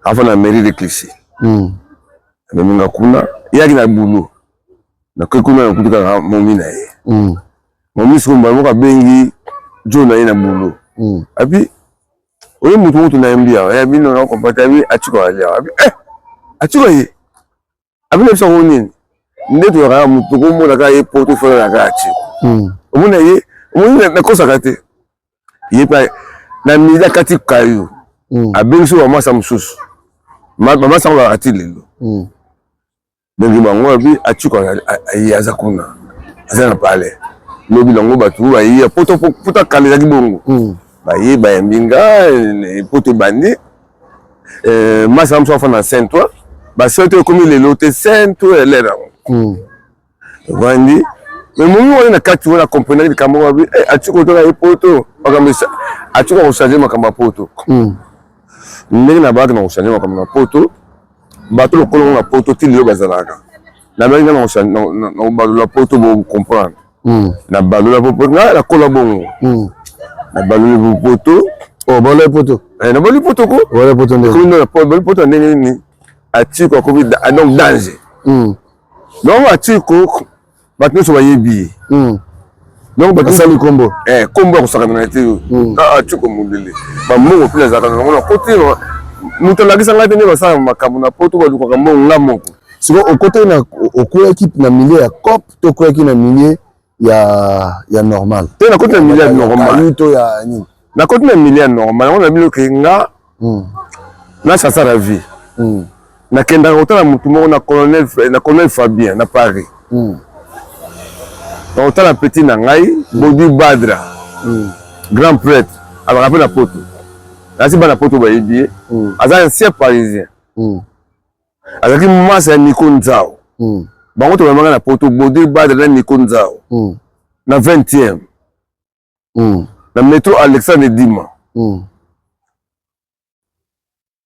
Afa na mairie de Clichy. Amemi nga kuna eyaki na boulot. Nakoki kuna nakuti kaka momi na ye. Momi sikoyo mbala moko abengi jo na ye na boulot. Abi oye moto moto nayembi awa ya bino na comprendre abi atiko ali awa abi eh atiko ye abi na biso yango nini nde tozalaka moto tokomona kaka ye poto efana na kaka atiko omona ye omoni nakosaka te ye mpe na midi akati kayo abengisi bamasa mosusu bamasa yango bazalaka ti lelo Donc bango abi atiko aye aza kuna aza na palais lobi nango bato baye poto poto kala ezalaki bongo hmm. baye bayambi nga eh, poto ebandi eh, masa mosu afanda na saint toi ba saint toi ekomi lelo te saint toi elere yango hmm. evandi me momi wana na kati wana comprenaki likambo wabi eh, atiko toka ye poto makambo atiko akochange makambo ya poto hmm. ndenge na bayaki na kochange makambo na poto bato lokola ngo na poto ti lelo bazalaka nalobaki nga na balola poto bo comprendre hmm. na balola po nga nakola bongo hmm. na baloli poto oh baloli poto eh, na baloli poto ko baloli poto ndenge baloli poto ndenge nini atiko akomi donc danger hmm. donc atiko bato nyonso bayebi ye hmm. donc bato basali kombo eh kombo ya kosakana na te hmm. ah tiko mondele bambongo mpe nazalaka na yango na koti moto alakisa ngai te nde basala makambo na poto balukaka mbongo nga moko sikoyo okotaki na okweyaki na milieu ya cop to okweyaki na milieu ya ya normal te nakoti na milieu ya normal to ya nini nakoti na milieu ya normal yango na bino ke nga hmm. na sasara vie hmm. Nakendaka kotala mutu moko na colonel na colonel Fabien na Paris. Mm. Na kotala petit na ngai mm. Bodi Badra. Mm. Grand prêtre alaka pe na poto. Nasi bana poto bayebi ye. Mm. Aza ancien parisien. Mm. Azalaki masa ya Nico Nzao. Mm. Bango tobamaka na poto Bodi Badra na Nico Nzao. Mm. Na 20e. Mm. Na metro Alexandre Dima. Mm.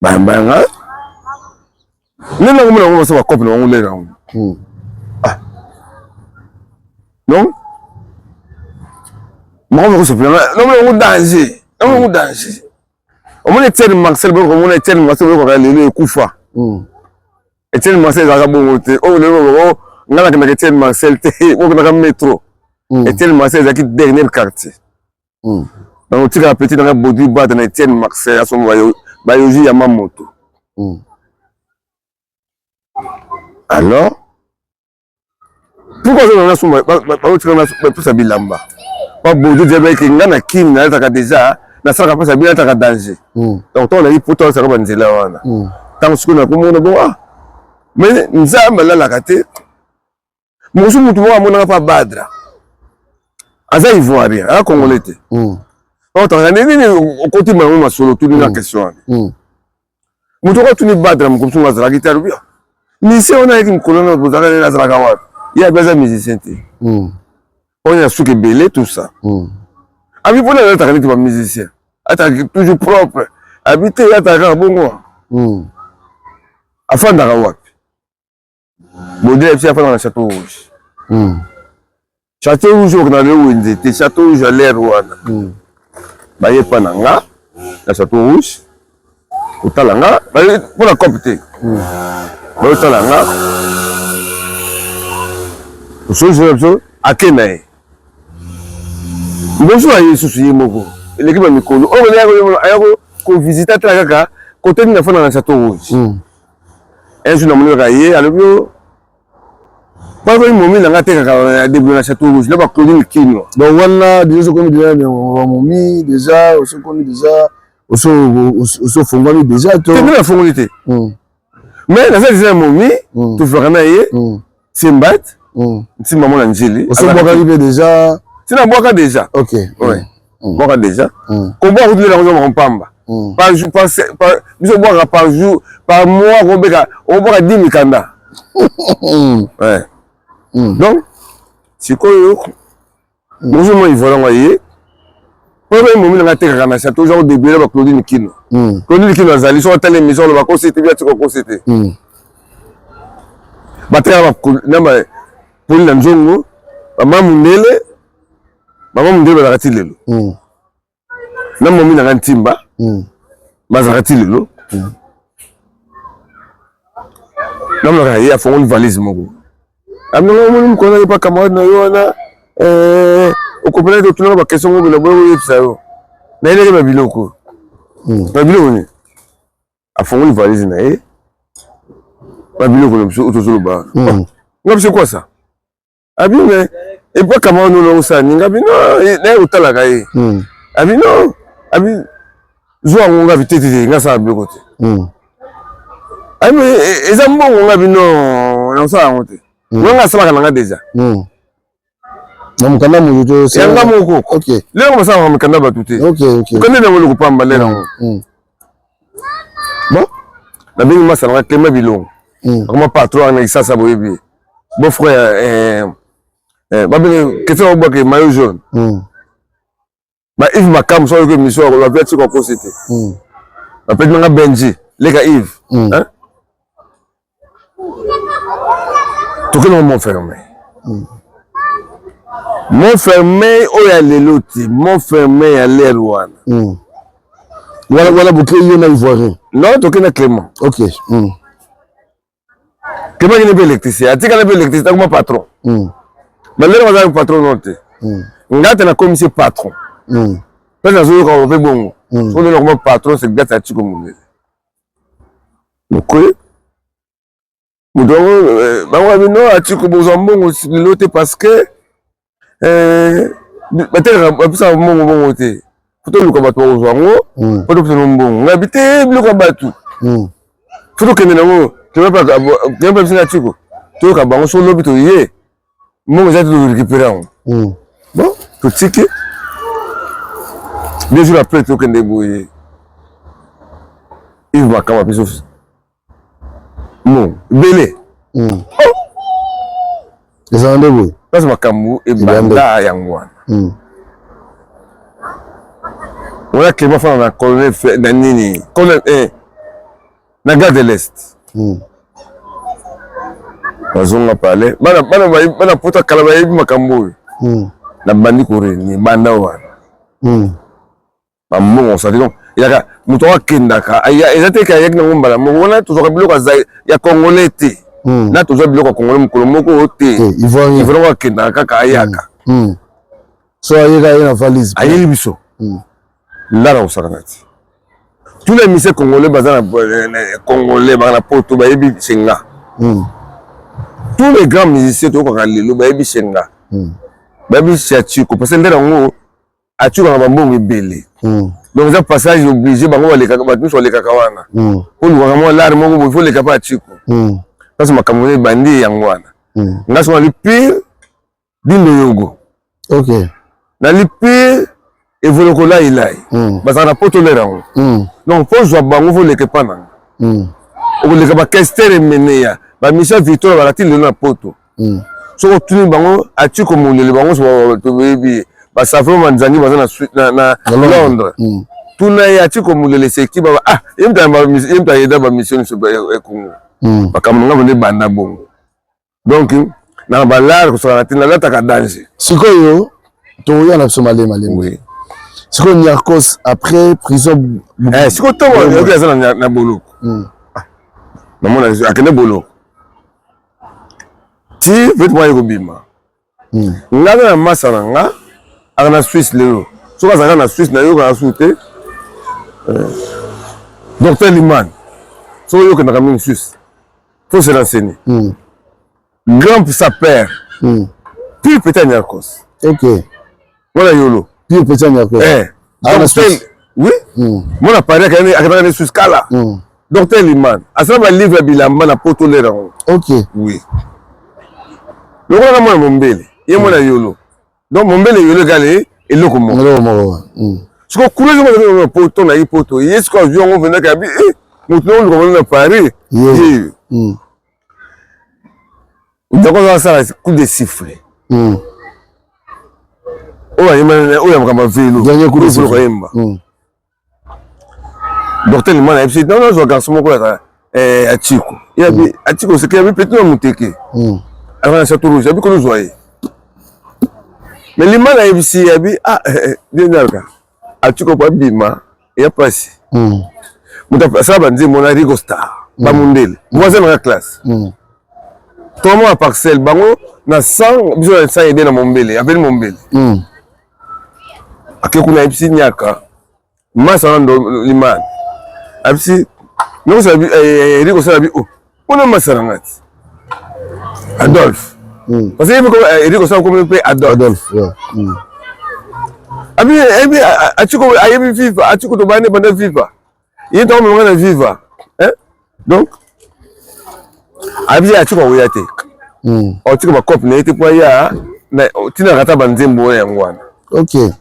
Bayamba yanga nde nakomona yango basa bakope na bango nde nango hmm. ah. donc makambo yakosepela namona yango danger namona yango danger omoni Etienne Marcel bokomona Etienne Marcel boyokaka lelo ekufa hmm. Etienne Marcel ezalaka bongo te oyo lelo oh, ngai nakendaka Etienne Marcel te okendaka metro hmm. Etienne Marcel ezalaki dernier quartier Mm. Donc otikala petit nanga Baudry Bata na Etienne Marcel asomba bayoji ya mamoto. Mm. Alors pourquoi ozo na somba baotika na bapusa bilamba ba Baudry diabeke nga na Kin nalataka déjà nasalaka mpasi abi nalataka danger. Mm. Donc ntango nayi poto asalaka banzela wana. Mm. Ntango sikoyo nakomona bon ah mais Nzambe alalaka te mosusu motu moko amonaka mpa badra aza ivoirien aza congolais te mm. otanga nde nini okoti bango masolo otuni na mm. question wana mm. moto oko atuni badra moko mosusu azalaki te alobi ah, musicien wana ayaki mokolo wana bozalaka nini azalaka wapi ye abi aza musicien te oyo na suki ebele tout ça abi mpona alataka neti bamusicien ataka toujours propre abi te ye ataka kaka bongo afandaka wapi Baudelaire biso afanda na Chateau Rouge. Mm. Chateau Rouge okenda le wenze te Chateau Rouge ya l'air wana. Mm. Baye pa na nga na Chateau Rouge kotala nga baye mpo na cope te. Mm. Baye kotala nga tosolisi na biso ake na ye liboso na ye lisusu ye moko eleki ba mikolo oyo aya kovisite atala kaka kote nini afanda na Chateau Rouge. Mm. Un jour namoni kaka ye alobi o papa momi na nga atekaka ya deblo na Chateau Rouge na ba Claudine Kinwa. Donc wana déjà okomi déjà ba momi déjà osokomi déjà oso osofongwami déjà to. Te nga nafongoli te. Hmm. Mais naza déjà na momi hmm. tozwaka na ye hmm. Sembat nsimba mwana njili. Osobwakaki mpe déjà. Si nabwaka déjà. Ok. Ouais. Bwaka déjà. Kobwaka kutu nde nango eza makambo pamba. Par jour, par, par, biso obwakaka par jour, par mois okobeka, okobwaka 10 mikanda. Ouais. Donc, sikoyo, bonjour moi Ivoire yango aye. Po ba momi na nga na chateau, genre début ba Claudine Kino. Claudine Kino azali, so atali émission loba kosi te, bia tiko kosi te. Batekaka na ba poli na nzongo, ba mamundele, ba mamundele bazalaka ti lelo. Na momi na nga ntimba bazalaka ti lelo. Namonaka ye afongoli valise moko, aminanga omoni mokolo naye pa camarade na yo wana, okomprena te, otunaka baquestion ngo bela boye oyebisa yo nayelaki babiloko babiloko nini. Afongoli valise na ye, babiloko na biso oyo tozoloba wana, nga biso kwasa abi me epa camarade nono osala nini, abi no naye kotalaka ye, abi no, abi zwa yango, nga bi te te te, nga asala biloko te, abi eza mbongo, nga bi no nakosala yango te, nga nga asalaka na nga deja. Na mokanda moto to yanga moko lelo basalaka mikanda bato te, okende nango eloko pamba lelo yango. Bon, nabengi masa nanga Clément Bilongo, akoma patron wana Kisasa, boyebi ye, beau frère, babenge question obwake maillot jaune, ba Yves Makambo, soki oyoki émission akoloba mpe atika okosi te, bapeti nanga Benji leka Yves, tokende Montfermeil. Montfermeil oyo ya lelo te, Montfermeil ya lere wana. Wana wana boke yo na Ivoirien? Non, tokende na Clément. Clément akende mpe électricien, atikala mpe électricien, akoma patron. Balelo bazalaki patron no te, nga te nakomisi patron mpe nazoyoka mpe bongo soki ndenge nakoma patron, c'est grâce ya Tiko Mondele mokoye moto yango. Bango babi no Atiko bozwa mbongo lelo te, parce que batekaka, bapesaka mbongo bongo te, faut toluka bato bakozwa yango po topesa no mbongo. Ngai bi te, biloko ya bato faut tokende nango mpe biso na Tiko toyoka bango, so lobi toye mbongo eza te, torécupéré yango. Bon, totiki 2 jours après, tokende boye, Yves Makambo apeso mbongo ebele. Ezala nde boye. Place makambo ebanda yango wana. Wana Clément fana na colonel na nini, colonel na gare de l'Est, bazonga pale bana bana bana pota kala, bayebi makambo oyo. Nabandi korenie banda wana bambongo sati. Donc ezalaka moto yango akendaka, eza te ke ayaki nango mbala moko wana. Tozwaka biloko ya congolais te, na tozwa biloko ya congolais mokolo moko te. Ivoirien akendaka kaka, ayaka. So ayeka, aye na valise. Ayeli biso ndana kosakana ti tous les musiciens congolais baza na congolais baka na poto bayebi senga. Tous les grands musiciens toyokaka lelo bayebi senga, bayebi Siatiko, parce que nde yango atikaka bambongo ebele. Donc eza passage obligé, bango balekaka, bato nyonso balekaka wana. Olukaka mwa lare moko boye, faut leka mpe Atiko, place makambo ebandi yango wana. Nga so nali pire dindo yogo. Nali pire evoloko lailai, bazalaka na poto lere yango. Donc mpo zwa bango, faut leka epa nanga, okoleka bakester emeneya, bamisia Victor balati lelo na poto. Soki otuni bango Atiko Mondele, bango nyonso toyebi ye, basafro manzangi baza na Londres. Tuna ye Atiko Mondele seki baba, ah, ye moto ayeda bamission nyonso ya Congo. Makambo na nga nde banda bongo. Donc na balare kosakana te, nalataka danger. Sikoyo tokoya na biso malema malema. Sikoyo Niarcos après prison? Sikoyo ntongo oyoki aza na boloko, namona akende boloko ti peut mwa ye kobima. Nga na masa na nga aka na Suisse lelo, soki azalaka na Suisse nayokaka su te, docteur Liman, soki oyokendaka mingi Suisse, faut se renseigner. Grand sapeur, pur petit Niarcos. Mwana yolo. Pur petit Niarcos. Docteur, oui. Mwana Paris akendaka na Suisse kala. Docteur Liman asala balivre ya bilamba na poto lere yango. Oui, lokola mwana mombele, ye mwana yolo, donc mombele yolo ekale eloko moko. Eloko moko. Sikoyo courage moko na poto na ye poto ye sikoyo azwi yango mpenza kabi eh, moto na oluka na Paris ye ndako aza asala coup de sifflet hmm. oyo ayemba oyo ya makambo ya velo dernier coup de sifflet ayemba hmm. docteur limana ayebisi non nazwa garçon moko ya eh, atiko ye abi hmm. atiko seke abi petit na moteke azala na chateau rouge abi kolozwa ye mais limana ayebisi ye abi ah eh, eh, bien alka atiko po abima ya pasi moto asala banzembo na Rigo Star bamundele voisin nanga classe trois mois ya parcelle bango na 100 biso na 100 ede na mombele aveni mombele ake kuna ayebisi nyaka masa wana ndo limana ayebisi Rigo Star abi o mpona masa na nga ti Adolphe parce que Rigo Star komi mpe Adolphe abi ayebi atiko ayebi viva atiko tobandi banda viva ye ntango memanga na viva donc ayebi atiko akoya te atika bacope na ye te mpo aya ntina kata banzembo wana yango wana ok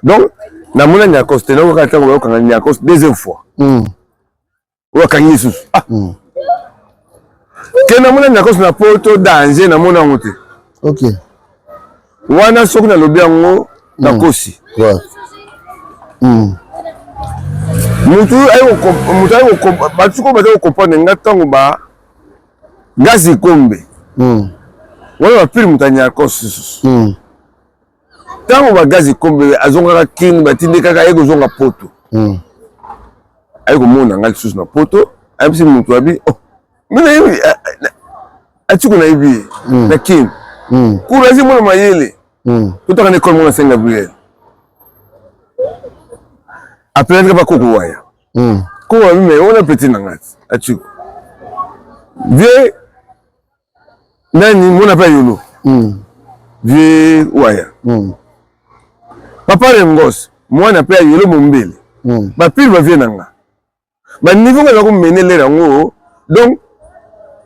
donc namona nyakos te nakokaka ntango bayokanga nyakos deuxième fois oyo akangi lisusu ah. mm. Ke namona nakosi na poto danger namona yango te ok wana soki nalobi yango mm. nakosi ouais. mm. mutu mutu bato sikoyo baza kocomprendre nga ntango ba gazi kombe mm. wana bapili moto anyakos lisusu mm. Ntango ba gazi kombe azongaka kin batindi kaka aye kozonga poto mm. aye komona ngai lisusu na poto ayebisi moto abi oh, nayebi atiko nayebi ye mm. na kin mm. courage mwana mayele mm. totaka na ekole mwana saint gabriel apelaki bakoko waya mm. koko abi me wana petit na ngai atiko vie nani mona pe yolo mm. vieux waya mm. papa rengos mwana pe yolo mombele mm. bapile bavie na nga baniveau nga nakomene lere yango donc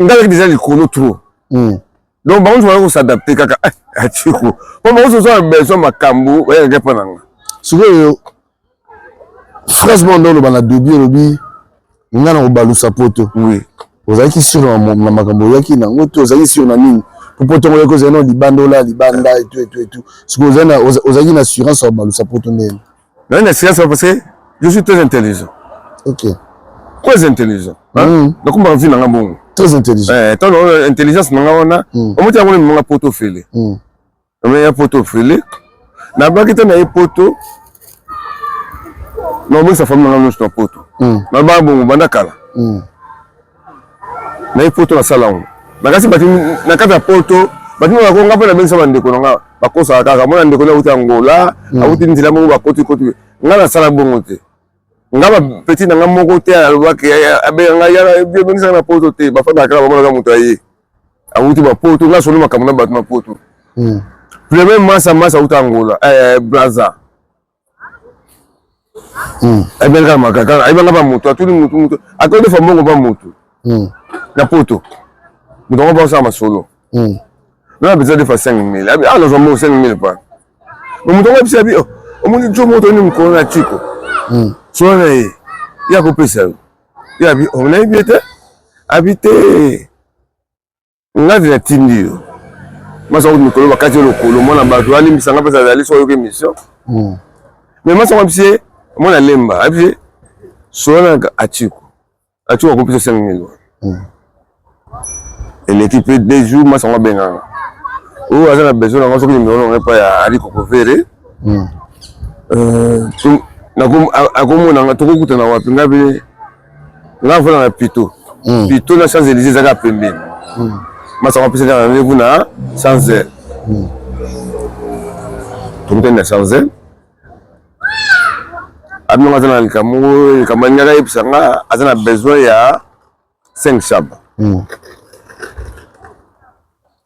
nga azalaki deja likolo trop mm. donc bango nyonso baza kosadapte kaka eh, atiko mpo bango nyonso na besoin makambo bayakaka mpo na nga sikoyo phrase moko nde oloba na début olobi nga na kobalusa poto oui. ozalaki sur na makambo oyaki nango te ozalaki sur na nini po poto yango oyaki ozali na libanda ola libanda etu etu etu sikoyo ozalaki na assurance ya kobalusa poto ndeni nazali na assurance parce que je suis très intelligent ok très intelligent mm. nakumbaka vie na nga bongo très intelligent eh, ntango intelligence na nga wana mm. omoti yango nememanga poto ofele mm. ya poto ofele nabaki te na ye poto naobongisa famille nanga nyonso na poto hmm. nabaka bongo banda kala hmm. na ye poto nasala yango nakasi bato na kati ya poto bato bako nga mpe nabengisa bandeko na nga bakosaka kaka mona ndeko na auti angola hmm. auti nzela moko bakoti koti nga nasala bongo te nga ba petit na nga moko te alobaki abenga nga yala ebengisaka na poto te bafandaka kaka bamonaka moto aye awuti ba poto nga solo makambo na bato na poto hmm. premier masa masa awuti angola eh, braza hmm. ayebanga makaka ayebanga ba moto atuni motu motu akodefa mbongo ba motu hmm. na poto moto yango baosala masolo nana mpenza defa 5000 abi ah nazwa mbongo 5000 pa Mais moto yango ayebisi abi oh, omoni jo moko toyini mokolo na tiko hmm. solo na ye ye akopesa yo ye abi oh, nayebi ye te abi te nga te natindi yo masa kutu mikolo bakati yo lokolo mwana bato alimbisa nga mpesa azali so oyoki émission hmm. mais masa yango abisi ye mwana lemba abisi ye solo na atiko Ati akopesa 5000 wana. Hmm. Eleki mpe deux jours masa yango abengaka. Oyo aza na besoin nango soki nimero nango epai ya Ali Kokovere. Hmm. Euh, akomona nga tokokutana wapi nga mpe nga afanda na pito hmm. pito na champs élysées ezaka pembeni masa yango apesaka rendez-vous na champs heures tokutani na champs heures Abino aza na likambo moko likambo alingaka ayebisa nga aza na besoin ya 5 shaba mm.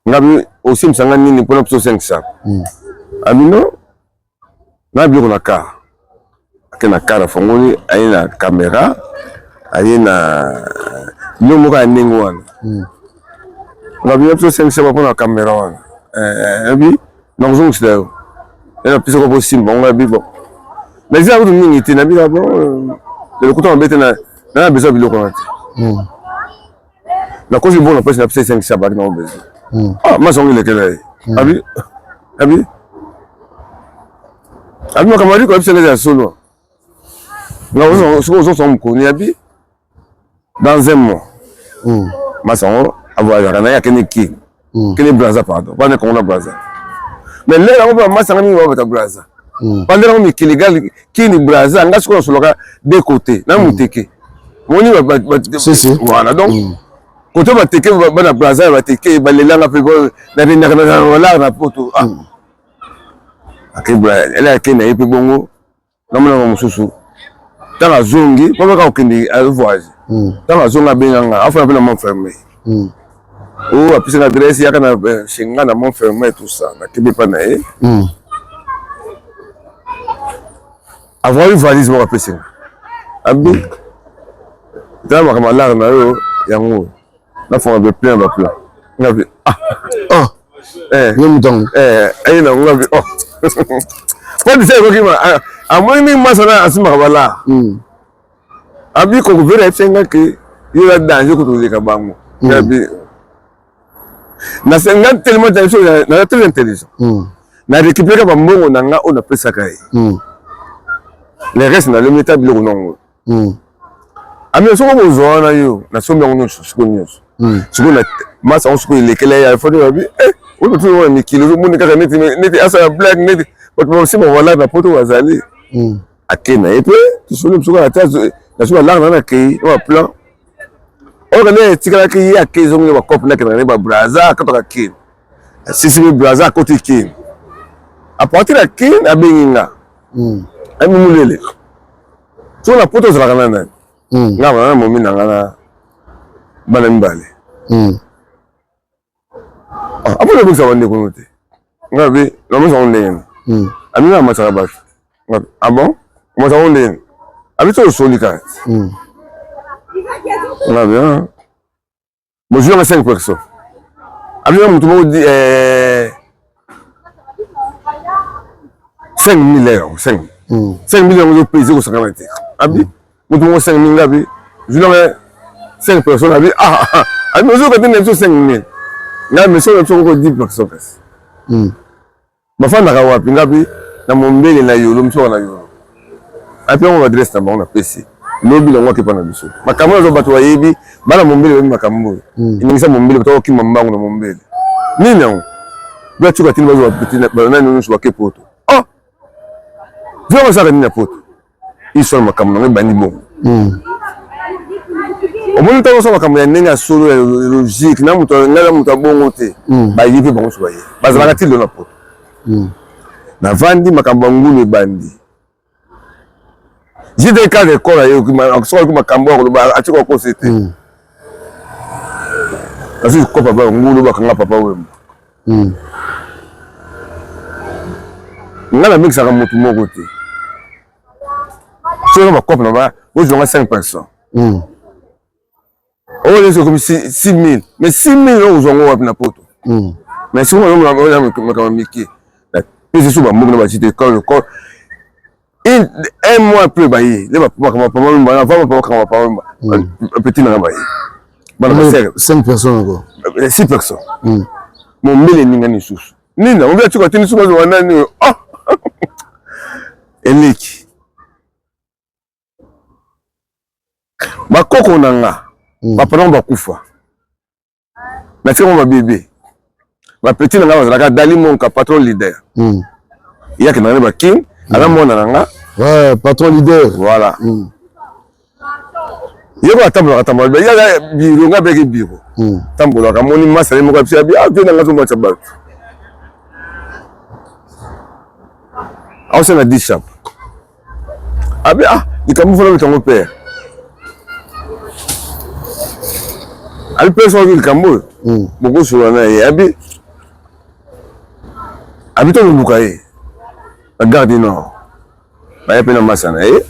nga osimbisa nga nini mpona biso 5 shaba mm. abino na biloko na car ake na car afongoli aye na camera aye na biloko moko ya ndenge wana mm. nga bino biso 5 shaba mpona camera wana eh, eh, nakozongisela yo ye napesa ko bosimba ngo abi bon. Mais eza kutu mingi te na bino bon lokuta mabe te na na besoin biloko wana te. Nakosi bon napesi na pesa 5 abaki nango besoin. Ah masa yango elekela ye. Abi abi abi makambo ali koyebisa ngai ya solo. Soki ozosonga mokoni abi dans un mois. Masa yango avoyageaka na ye akende Kin. Kende Brazza pardon. Bana Congo na Brazza. Mais lelo yango mpe bamasa nga mingi babata Brazza. Bandela yango mikili gal Kin Brazza nga sikoyo nasolaka de côté na muteke. Moni ba voilà donc kote bateke bana Brazza bateke balelanga mpe na rendaka na dollar na poto. Ah. Ake Brazza, ele ake na ye mpe bongo namonaka mosusu ntango azongi mpo kaka kokende avoyage ntango azongi abenga nga afana mpe na mont ferme o apesi nga adresse yaka na chez nga na mont ferme tout ça nakebi epa na ye avoyi valise moko apesi nga abi tala makambo alare na yo yango nafonga be plein ba plan nga bi ah ah eh ye mutango eh aye na nga bi oh po disa ekoki ma amoni mingi mwasi na asimbaka bala abi kokuvera yebisa nga ke yo na danger kutu koleka bango nga bi nasenga tellement naza très intelligent na récupéreka bambongo na nga oyo napesaka ye le reste nalobi ata biloko nango Ami soki okozwa wana yo nasombi yango nyonso sikoyo nyonso sikoyo masa yango sikoyo elekela ye afandi babi eh oyo bato wana mikili ozomoni kaka neti neti asala blague neti bato basi bavalaka na poto bazali ake na ye mpe tosoli biso kaka te nazwi balare na nakei na baplan oyo kende etikalaki ye ake ezongi bacope nakendaka ne babraza akataka kin asisi mpe braza akoti kin a partir ya kin abengi nga abi mulele soki na poto ozalaka na nani nga na momi na nga na bana mibale apo nabengisa bandeko no te nga be namesa ngo ndenge nini abi nga amataka bato ah bon omata ngo ndenge nini abi to osoli kaka nga be bozwi yanga 5 personnes abi nga motu moko 5000 euro 5 5000 yango ezopese kosakana te abi motu moko 5000 nga abi zwi nanga 5 personnes abi ah abi ozoyoka te na biso 5000 nga meso na biso moko 10 personnes kasi Bafandaka wapi? Nga pe na mombele na yolo msoka na yolo. Ape yango adresse na bango na pesi. Lobi nango akepa na biso. Makambo nazo bato bayebi bana mombele bayebi makambo oyo. Eningisa mombele bato bakokima mbangu na mombele. Nini yango? Bia tsuka tini bazo ba petit na nani nyonso bake poto. Oh! Vio basaka nini na poto? Histoire makambo nango ebandi bongo. Omoni ntango osala makambo ya ndenge ya solo ya logique na moto ngai na moto ya bongo te baye mpe bango nyonso baye bazalaka ti lelo na poto. Navandi makambo ya ngulu ebandi JDK record ayoki soki ayoki makambo ya koloba atiki kokosa te azwi kopa ba ngulu bakanga papa Wemba. Nga nabekisaka motu moko te soki bakope na ba bozwa nga 5 personnes oyo nyonso ekomi 6000 mais 6000 oyo kozwa ngo wapi na poto mais soki ozomona makambo mike pesi so bamboki na bajite un mois après baye nde makambo papa wemba na vama makambo papa wemba petit nanga baye bana basere 5 personnes encore 6 personnes mombele eningani lisusu nini mombele atika te lisusu bazwa nani oyo ah eleki bakoko na nga bapapa nango bakufa natika ngo babebe bapeti na nga bazalaka dali monka patron leader ye akendaka ne baking aza mwana na nga ouais, patron leader voilà ye ko atambolaka tambolaka ye aza biro nga abeki biro tambolaka amoni masa ye moko abisi abi ah vie na nga azomatisa bato aosala dishap abi ah likambo fana likambo père abi père soki likambo oyo bokosola na ye abi abi tokoluka ye na gare du nord baye mpe na masa na ye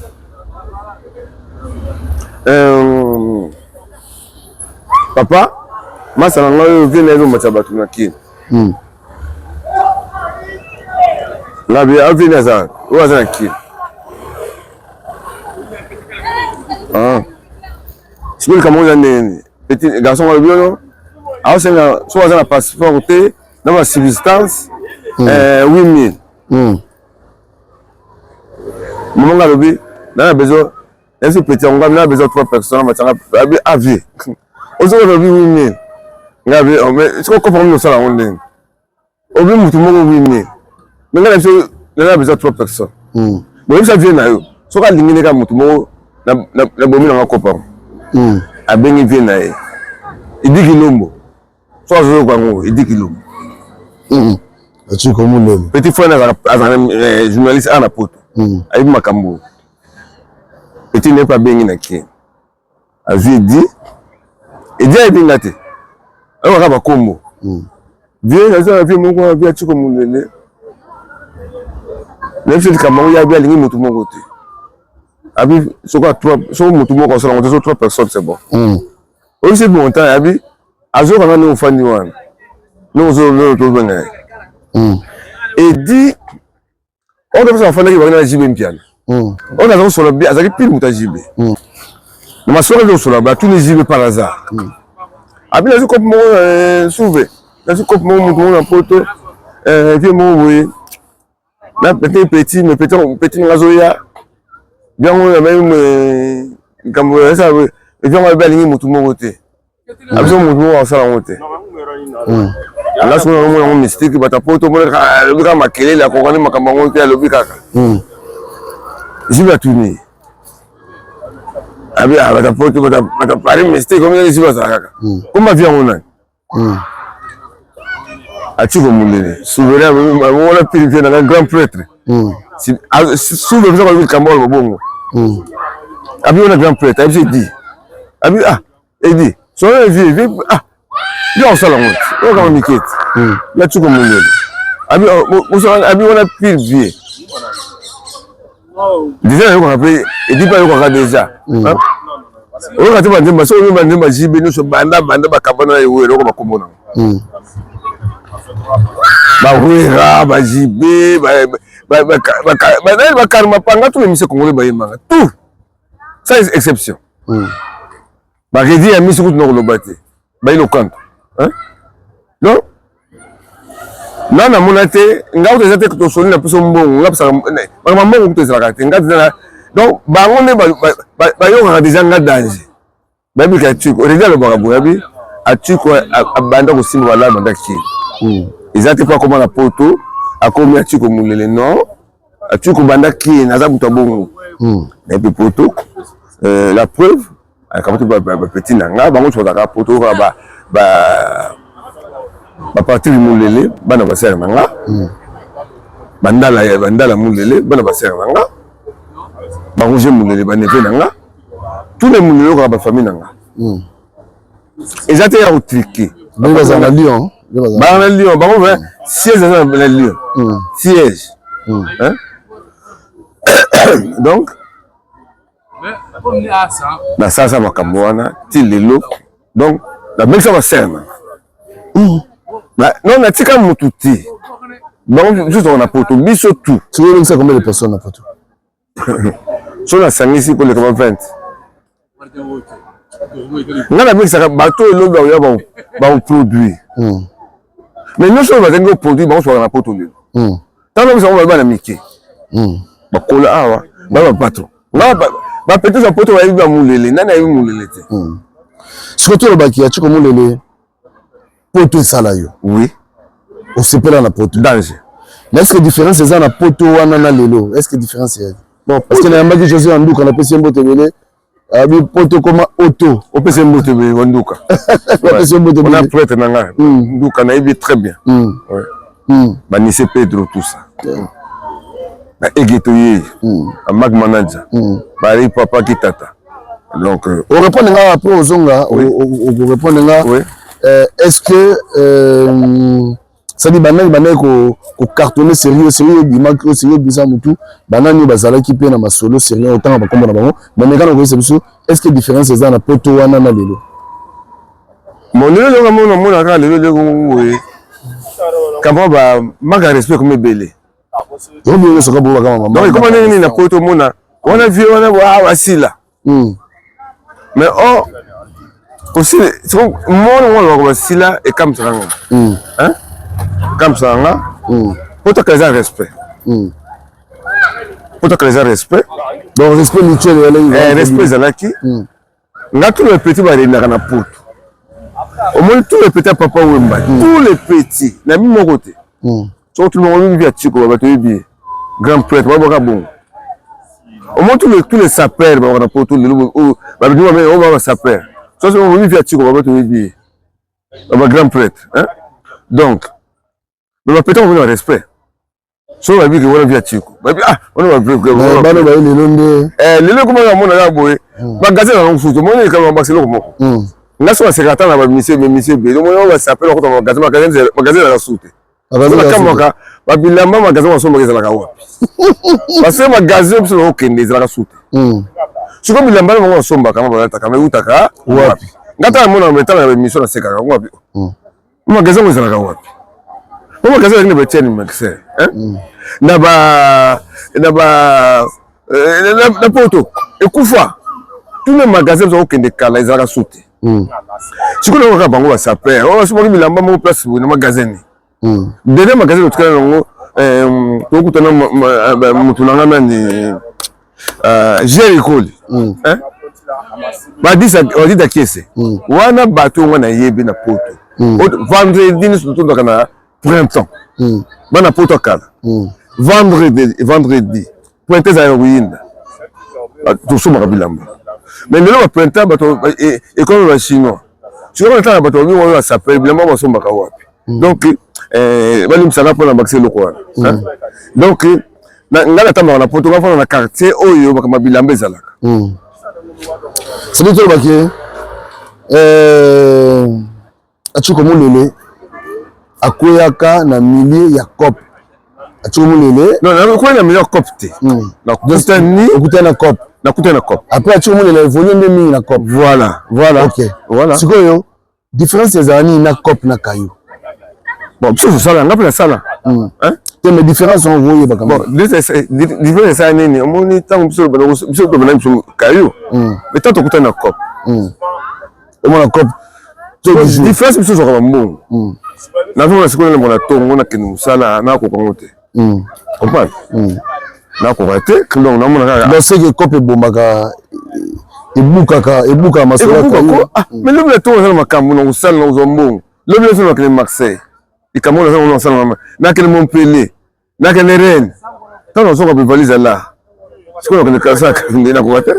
papa masa na ngai oyo vie na ye ezomatisa bato na kini ngabi avini aza oyo aza na kini. Ah. Sikoyo likambo eza ndenge nini? Petit garçon alobi ono aosenga soki aza na passeport te na ba subsistance 8000. Maman nga alobi na na besoin nayebisi petit yango ngai na besoin 3 personnes matanga abi avie ozoka alobi 8000 ngai abi oh, mais soki okopa ngo osala yango ndenge obi mutu moko 8000 mais ngai na biso na besoin 3 personnes boyebisa vie na yo soki alingi nde kaka mutu moko nabomi nanga kopa abengi vie na ye Idi Kilombo soki azoyoka yango Idi Kilombo Atiko Mulele petit frère azalaka journaliste awa na poto ayebi makambo petit ne mpe abengi na kin azwi Edi Edi ayebi nga te ayokaka bakombo vie naza na vie moko na vie Atiko Mulele nayebi likambo yango yabi alingi motu moko te abi soki soki motu moko asala yango te so trois personnes c'est bon oyebisi montant yabi azoyoka nga ndenge ofandi wana ndenge ozololo tobenga ye Edi oyo biso bafandaki bango na JB Mpiana oyo naza kosola bi azalaki pile moto ya JB na masolo aza kosola batuni JB par hasard abi nazwi kope moko souve nazwi kope moko moto moko na poto vie moko boye na petit petit mais petit petit nanga azoya biango na meme likambo eviango ayebi alingi motu moko te abiso motu moko asala yango te nga soki namona yango mystique bato ya poto alobi kaka makelele akokani makambo yango te alobi kaka jibe atuni abi bato ya poto bato ya paris mystique omoni jibe azala kaka komba vi yango nani Atiko Mulele souverain wana pili mpe nanga grand prêtre souverain biso balobi likambo wana bongo abi wana grand prêtre abi edi abi ah edi soki vie vie ah yo osala yango te oyo kama mike te ya Atiko Mulele abi abi wana pile vie Deja nayokaka mpe edi mpe ayokaka deja oyoka te banzemba soki oyoki banzemba JB nyonso banda banda bakabana na ewele oko bakombo nango bawera ba JB bakarma panga tout les congolais bayembaka tout sans exception baredi ya misi kutu na koloba te bayi lokanto non nga namona te nga kutu eza te tosoli na biso mbongo nga pesaka makambo mbongo kutu ezalaka te nga deja donc bango nde bayokaka deja nga danger bayebi ka Atiko redi alobaka boye abi Atiko abanda kosimba balaba banda kini eza te mpo akoma na poto akomi Atiko Mulele non Atiko banda kini aza moto ya bongo nayebi poto la preuve akamati bapetit na nga bango nyonso bazalaka poto kaka bapartir Mulele bana basere na nga bandala bandala Mulele bana basere na nga baroger Mulele baneve na nga tous les Mulele kaka bafamille na nga eza te ya kotrike bazala na Lyon baa na Lyon bango siège eza na Lyon siège donc nasalasa makambo wana ti lelo donc nabengisa basere na non natika motu te bango biso tozalaka na poto biso tout obengisa combien de personnes na poto so nasangisi koleka ba 20 ngai nabengisaka bato oyo elobi bakoya bakoproduire mais nyonso oyo bazangi koproduire bango sokaka na poto lelo ntango nabisa bango bana mike bakola awa baa bapatron nga bapetesa poto bayebi ba Mulele nani ayebi Mulele te sikoyo tolobaki ya Tshiko Mulele poto esala yo oui osepela na poto danger mais est ce que différence eza na poto wana na lelo est ce que différence eyaki bon parce que nayambaki José ya Nduka napesi ye mbote ebele abi poto koma auto opesi ye mbote ebele wa Nduka napesi ye mbote ebele ona prêtre na nga Nduka nayebi très bien ouais. Banise Pedro tout ça na Egeto ye ba Mac Manager bari papa kitata donc orépondre nga après ozonga okorépondre nga est ce que c'est-à-dire banani bandaki kocartonne sérieux sérieux ebimaki oyo sérieux ebimisa motu banani oyo bazalaki mpe na masolo sérieux otanga bakombo na bango mais meka na koyebisa biso est ce que différence eza na poto wana na lelo bon lelo eloko mona mona kaka lelo eloko boye kama ba manque ya respect komi ebele donc ekoma ndenge nini na poto omona wana vie wana asila. Mais or kosila siko mona mwana bako basila ekamisaka nga mm. hein ekamisaka nga mm. po tokala eza respect mm. po tokala eza respect. Donc respect mutuel ezalaki eh, respect ezalaki mm. Nga tous les petits barendaka na poto omoni tous les petits ya papa wemba mm. tous les petits na mi moko te mm. soki tuni bango bibi ya tiko bato yebi ye grand prêtre babwaka bongo omoni tous les tous les sapeurs babwaka na poto lelo oyo babimi babe oyo ba sapeur soki bango bibi ya tiko bato yebi ye ba grand prêtre hein donc mais ba petit bango respect soki bayebi ke wana via chiko bayebi ah wana bana baye lelo nde eh, lelo ekoma ya mona kaka boye hmm. bagazin na yango susu omoni likambo ya bakisi eloko moko hmm. nga so baseka ata na bamisie bamisie ebele omoni yango basapele bakota magasin magasin ezalaka susu te nakamwaka babilamba magasin basombaka ezalaka wapi parce que magasin biso nakokende ezalaka susu te hmm. sikoyo bilamba na bango basombaka ma balataka ma eutaka wapi nga tala mona metala na bamission nasekaka wapi Magasin yango ezalaka wapi? Po magasin ezalaki na ba Etienne Maxer, hein? Mm. Na ba na ba euh, na, na poto ekufa. Tous les magasins biso okende kala ezalaka su te. Mm. Sikoyo kaka bango ba saper, oh soki bilamba moko place boye na magasin ni. Mm. Dernier magasin otikala nango euh, tokutana motu na nga nani Euh, Jerikoli mm. hein? Badisa kiese mm. wana bato nga nayebi na poto mm. Vendredi nyonso totondaka na printemps mm. bana poto akala mm. Vendredi vendredi printemps ezalaka koyinda tosombaka bilamba mais lelo ba printemps bato e, ekomi ba chinois sikoyo natala bato babi oyo basapele bilamba basombaka wapi mm. Donc eh, balimbisaka mpona bakisa eloko wana mm. Donc ngai natambaka na poto ngai fana na quartier oyo makambo ya bilamba ezalaka mm. Soki tolobaki eh, Achiko Mulele akweyaka na milieu ya cop Achiko Mulele non nakwei na milieu ya cop te hmm. Nakutani okutani na cop nakutani na cop après Achiko Mulele évolue nde mingi na cop voilà voilà ok voilà sikoyo Difference ezala nini na cop na caillou? Bon, biso tosala, nga mpe nasala. Hmm. Te mais différence yango oyebaka. Bon, différence esala nini? Omoni ntango biso biso tobanda biso caillou. Hmm. Mais ntango tokutani na cop. Hmm. Omona cop. Différence biso ozwaka bambongo. Nazomona sikoyo na mona tongo nakende mosala nakoka yango te. Comprendre? Nakoka te donc namona kaka. Donc c'est que cop ebomaka ebukaka ebukaka masolo ya kayu. Ah, mais lobi na tongo nasala makambo na kosala na kozwa mbongo. Lobi na nakende Marseille. Likambo nasala ngo nasala mama. Nakende Montpellier. Nakende Rennes. Ntango nazoka mpe valise ala. Sikoyo nakende Kasaka nde nakoka te.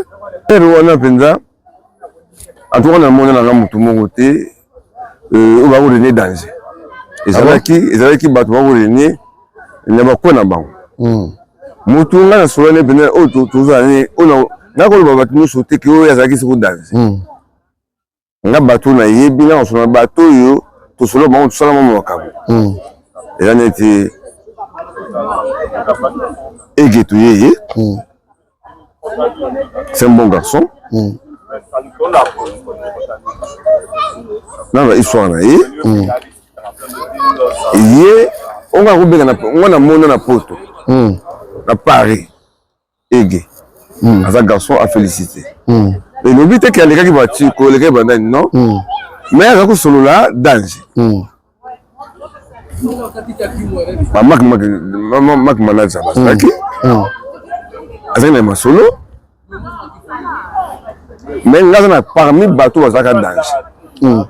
Ere wana mpenza en tout cas namona nanga motu moko te euh, oyo bakorenie danger. Ezalaki ezalaki bato bakorenie na bakwe na bango. Hmm. Motu ngai nasolani mpenza oyo tozala ne oyo nakoloba bato nyonso te ke oyo azalaki siko danger. Hmm. Nga bato nayebi nga nasolola bato oyo tosolola bango tosala mwa makambo hmm. Eza neti ege toyeye hmm. C'est un bon garçon mm. Na ba histoire na ye mm. Ye onga kobenga nga na mona na poto mm. Na Paris ege mm. Aza garçon à féliciter mm. Elobi te ke alekaki batiko alekaki bandani non mm. Mais aza kosolola danger mm. Ba Mak manager bazalaki mm. Azalaki na masolo mais nga aza na parmi bato bazalaka danger mm.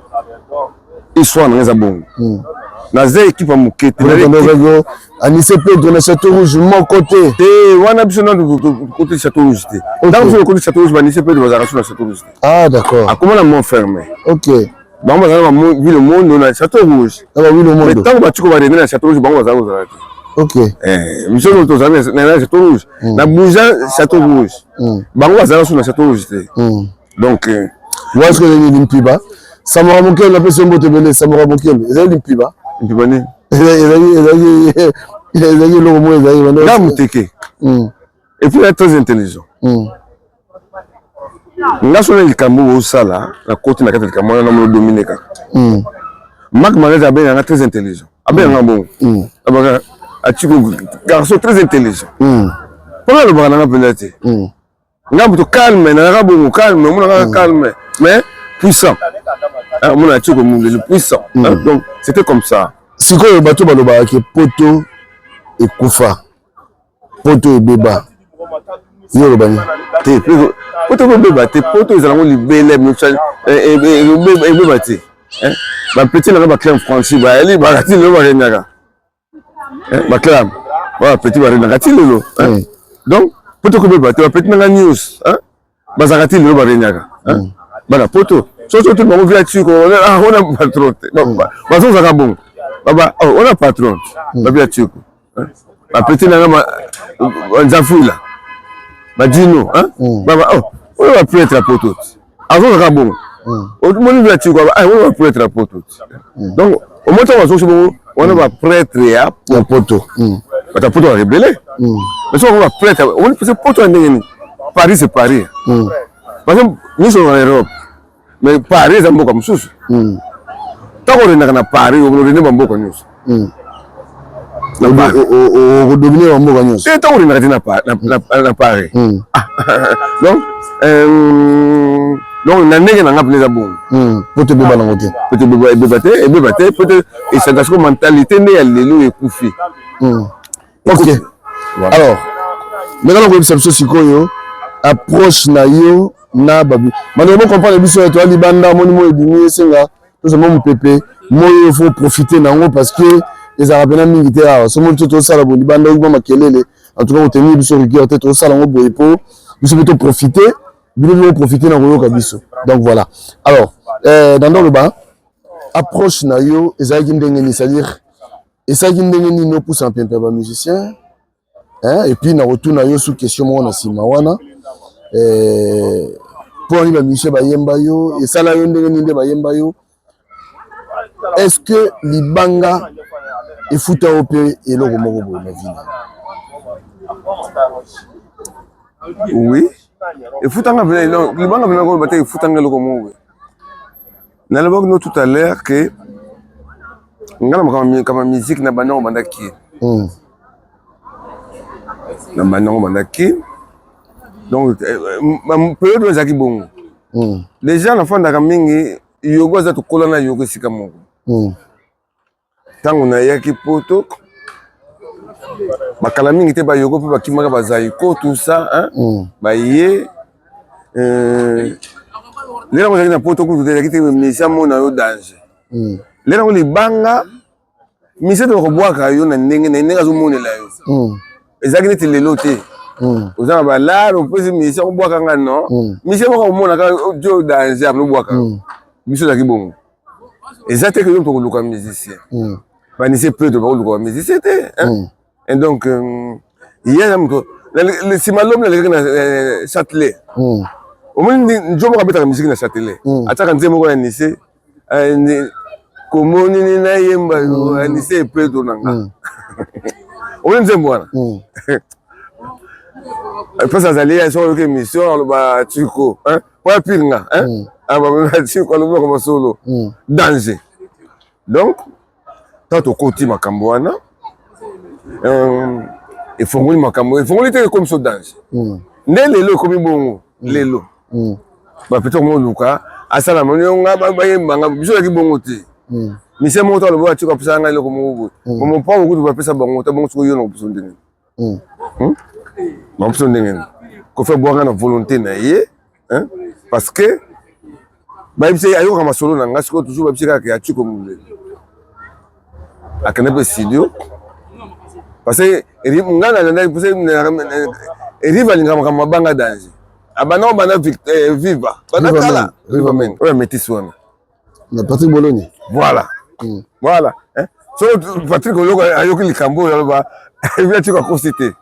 Histoire nanga eza bongo mm. Naza ekipe ya moke te. Anise Pedro na Chateau Rouge moko te. Te wana biso nanu tokoti Chateau Rouge te. Ntango biso tokoti Chateau Rouge banise Pedro bazalaka so na Chateau Rouge te. Ah d'accord. Akoma na Montfermeil. Ok. Bango bazala na ville mondo na Chateau Rouge. Na ba ville mondo. Mais ntango batiko ba rene na Chateau Rouge bango bazala kozala te. Ok. Eh, biso tozala na Chateau Rouge. Hmm. Na bouja Chateau Rouge. Hmm. Bango bazala so na Chateau Rouge te. Hmm. Donc euh, Wa ce que ezali limpiba. Samora Mokelo napesi yo mbote ebele Samora Mokelo ezali limpiba. Limpiba nini? Ezali ezali ezali eloko moko ezali. Nga muteke. Et puis, il est très intelligent. Mm. Nga sona likambo osala na koti na kati likambo wana na domine kaka. Mm. Marc Manez abenga nga très intelligent. Abenga nga bongo. Mm. Abaka atiko garçon très intelligent. Mm. Pona alobaka na nga mpenza te. Mm. Nga moto calme, nazalaka bongo calme, omona kaka calme, mais puissant. Ah, omona Tshoko Mulele puissant. Hein, donc c'était comme ça. Sikoyo bato balobaka ke poto ekufa, poto ebeba. Yo oloba nini? Te, poto ekobeba te, poto ezala ngo libele, ebeba te. Ba petit nanga ba Clem Francis bayali bakati lelo bakendaka. Ba Clem, ba petit bakendaka ti lelo. Donc poto ekobeba te, ba petit nanga news, bazalaka ti lelo bakendaka. Bana poto soki otuni bango via tiko wana patron te, bazozaka bongo baba wana patron babia tiko. Bapeti na nga nzafula badino baba oyo bapretre ya poto te, azozaka bongo omoni via tiko oyo bapretre ya poto te. Donc omoni ntango bazoki bongo wana bapretre ya poto, bato ya poto barebele, mais soki bango bapretre omoni poto ya ndenge nini? Paris c'est Paris, parce que nyonso na Europe, mais Paris eza mboka mosusu. Ntango orendaka na Paris, orende bamboka nyonso, okodomine bamboka nyonso. Te, ntango orendaka te na Paris. Donc donc na ndenge na nga mpena eza bongo. Poto ebeba nango te. Poto ebeba te, ebeba te. Poto esanga siko mentalité nde ya lelo ekufi. Ok, alors ndenge na koyebisa biso sikoyo approche na yo na babi bandeko bocomprendre biso ya toya libanda, omoni moi ebimi, esenga tozwa mwa mopepe. Moi oyo faut profiter na yango parce que ezalaka mpena mingi te awa. So moni biso tosala boye libanda, oki mwa makelele. En tout cas kotenir biso rigueur te, tosala yango boye mpo biso mpe toprofite, bino mpe boprofite na koyoka biso. Donc voilà. Alors nando oloba approche na yo ezalaki ndenge nini, c'est-à-dire esalaki ndenge nini opusa mpempe ya bamusicien, hein? Et puis na kotuna yo sous question moko na nsima wana, mpo nani bamusicien bayemba yo, esala yo ndenge nini nde bayemba yo? Est-ce que libanga efuta yo mpe eloko moko boye na vie na yo? Oui, efutanga mpena libanga mpena koloba te, efutanga eloko moko boye. Nalobaki no tout à l'heure que nga na makambo ya musique na banda yango banda Kin, na banda yango banda Kin. Donc période oyo ezalaki bongo déjà, nafandaka mingi yogo aza, tokola na yogo esika moko. Ntango nayaki poto, bakala mingi te, bayogo mpe bakimaka bazaiko, tout ça, baye lelo yango ezalaki na poto kutu te, ezalaki te misia mona yo danger. Lelo yango libanga misia te, bakobwaka yo na ndenge na ndenge azomonela yo. Ezalaki neti lelo te, oza na balare, opesi misia kobwaka nga non, misia moko akomonaka yo danger, akolobwaka biso. Ezalaki bongo, eza te ke yo moto koluka musicien, banise peut bakoluka bamusicien te. Et donc ye aza moto nsima lobi nalekaki na Châtelet, omoni njo moko abetaka musique na Châtelet, atiaka nzembo moko ya Nise, kombo nini nayemba yo, Anise Epeto na nga. Omoni nzembo wana, place azali, soki oyoki émission, aloba tiko po ya pire nga tiko, alobaka masolo danger. Donc ntango tokoti makambo wana, efongoli makambo, efongoli te, ekomi so danger. Nde lelo ekomi bongo, lelo bapeti komoluka asala monionga bayembanga biso, ezalaki bongo te. Misie moko to aloba atika apesa ngai eloko moko boye, mopango kutu bapesa bango ta bongo. Soki yo na kopeso ndenge bakopeso ndenge nini? Kofi abwaka na volonté na ye, parce que bayebisi ayokaka masolo na nga. Sikoyo toujours bayebisi kaka atiko molelo akende mpe studio, parce que nga nalandaki Rive alingaka makambo mabanga danger, abanda obanda viva banda kala oyo ametisi wana. Na Patrick Boloni. Voilà, voilà. So Patrick oyoka ayoki likambo oyo, aloba ebi atiko akosi te.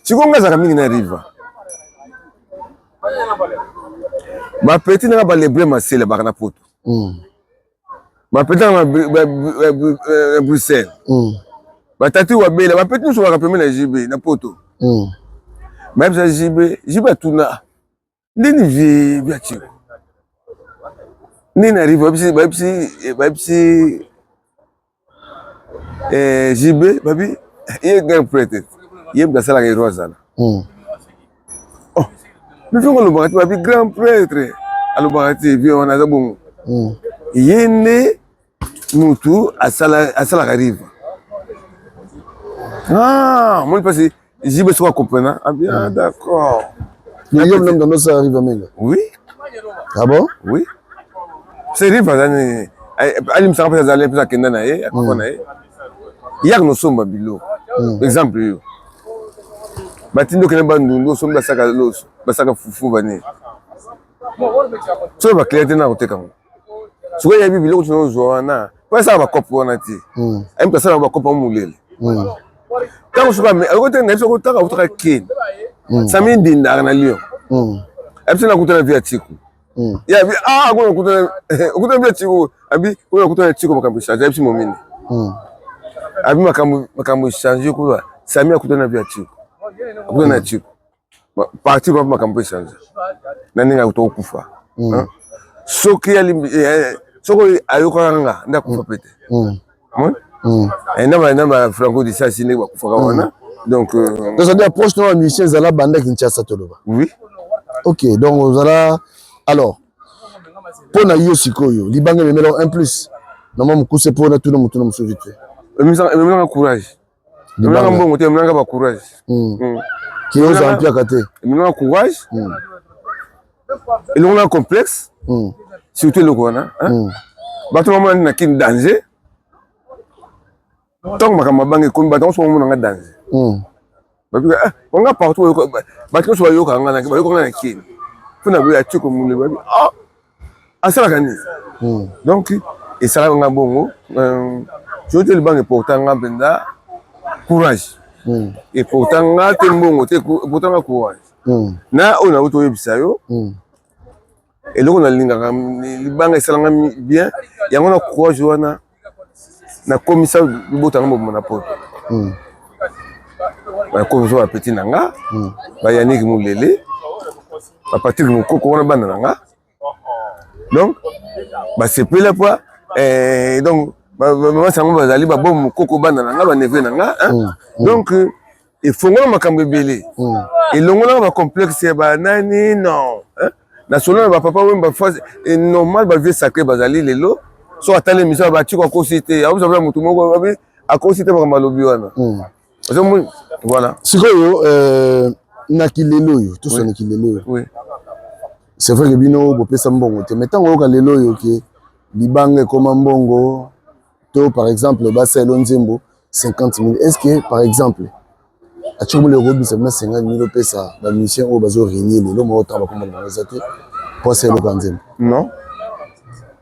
Sikoyo nga azalaka mingi na Riva, bapeti nanga balebre masele baka na poto, bapeti nanga na Bruxelles, batati wabela, bapeti nyonso baka pembe na JB na poto. Bayebisa JB, JB atuna ndeni vie bia tiko ndeni arrive, bayebisi JB, babi ye grand prêtre, ye moto asalaka ero azala. Mais vieux alobaka te, babi grand prêtre alobaka te, vieux wana aza bongo. Ye nde mutu asalaka rive. Ah, moni mpasi JB soki acomprena, ah bien, d'accord. Mais yo mnam dans ça arrive amenga. Oui. Ah bon? Oui. C'est rive azani alimisaka mpe azali mpe akenda na ye akufa na ye yaka nosomba biloko. Exemple yo batindi okende bandundu osombi basaka loso basaka fufu banini soki baclient te na koteka yango soki oyebi biloko tuna ozwa wana po asala bakope wana te ayebi moto asalaka bakope yango molele ntango soki akoki te nayebi soki ntango akutaka keni sami ndindaka na lyon ayebi soki nakutana vie ya tiku ye abi ah kuna okutana okutana vie ya tiku abi kuna okutana tiku makambo echange ayebisi momini abi makambo makambo echange kuna sami akutana vie ya tiku akutana na tiku parti kwa makambo echange na ndenge akuta kokufa soki soki ayokaka nga nde akufa pe te na ba franco disasi ndenge bakufaka wana donc donc ça dit approche na musicien ezala banda Kinshasa toloba. Oui. Ok, donc ozala alors mpo na yo sikoyo libanga ememela un plus na mwa mokuse mpo natuna motuna mosusu vite fait. Ememelanga courage. Ememelanga mbongo te, ememelanga ba courage. Ki ozala mpiaka te. Ememelanga courage. Elongo na complexe. Surtout eloko wana. Bato bamona na kini danger. Ntango makambo mabanga ekomi bato nyonso bamona nga danger. Babika ah nga partout bato nyonso bayoka nga na bayoka nga na kini. Mpo na boye atiko mule babi ah asalaka nini? Donc esalaka nga bongo soki te libanga eporta nga mpenza courage. Eporta nga te mbongo te eporta nga courage. Na oyo nauti oyebisa yo eloko nalingaka libanga esalanga bien yango na courage wana nakomisa libota nga mobima na poto. Nakomisa ba petit na nga ba Yannick Mulele ba Patrick Mokoko wana bana na nga donc basepela po donc bamasa yango bazali babomu Mokoko bana na nga ba neveu na nga donc efongola makambo ebele elongolaka ba complexe ya banani non na solo na bapapa oyo ba normal ba vieux sacré bazali lelo so atali émission ya batiko akosi te akosa motu moko babi akosi te makambo alobi wana ozomoni voilà. Sikoyo na kilelo oyo tosona kilelo oyo c'est vrai que bino bopesa mbongo te, mais ntango oyoka lelo oyo ke libanga ekoma mbongo to par exemple basalela nzembo 50 000, est-ce que par exemple atiki mole okobisa bino 50 000 opesa ba musicien oyo bazo régner lelo moko ntango bakomona bango eza te po asalela oka nzembo? Non,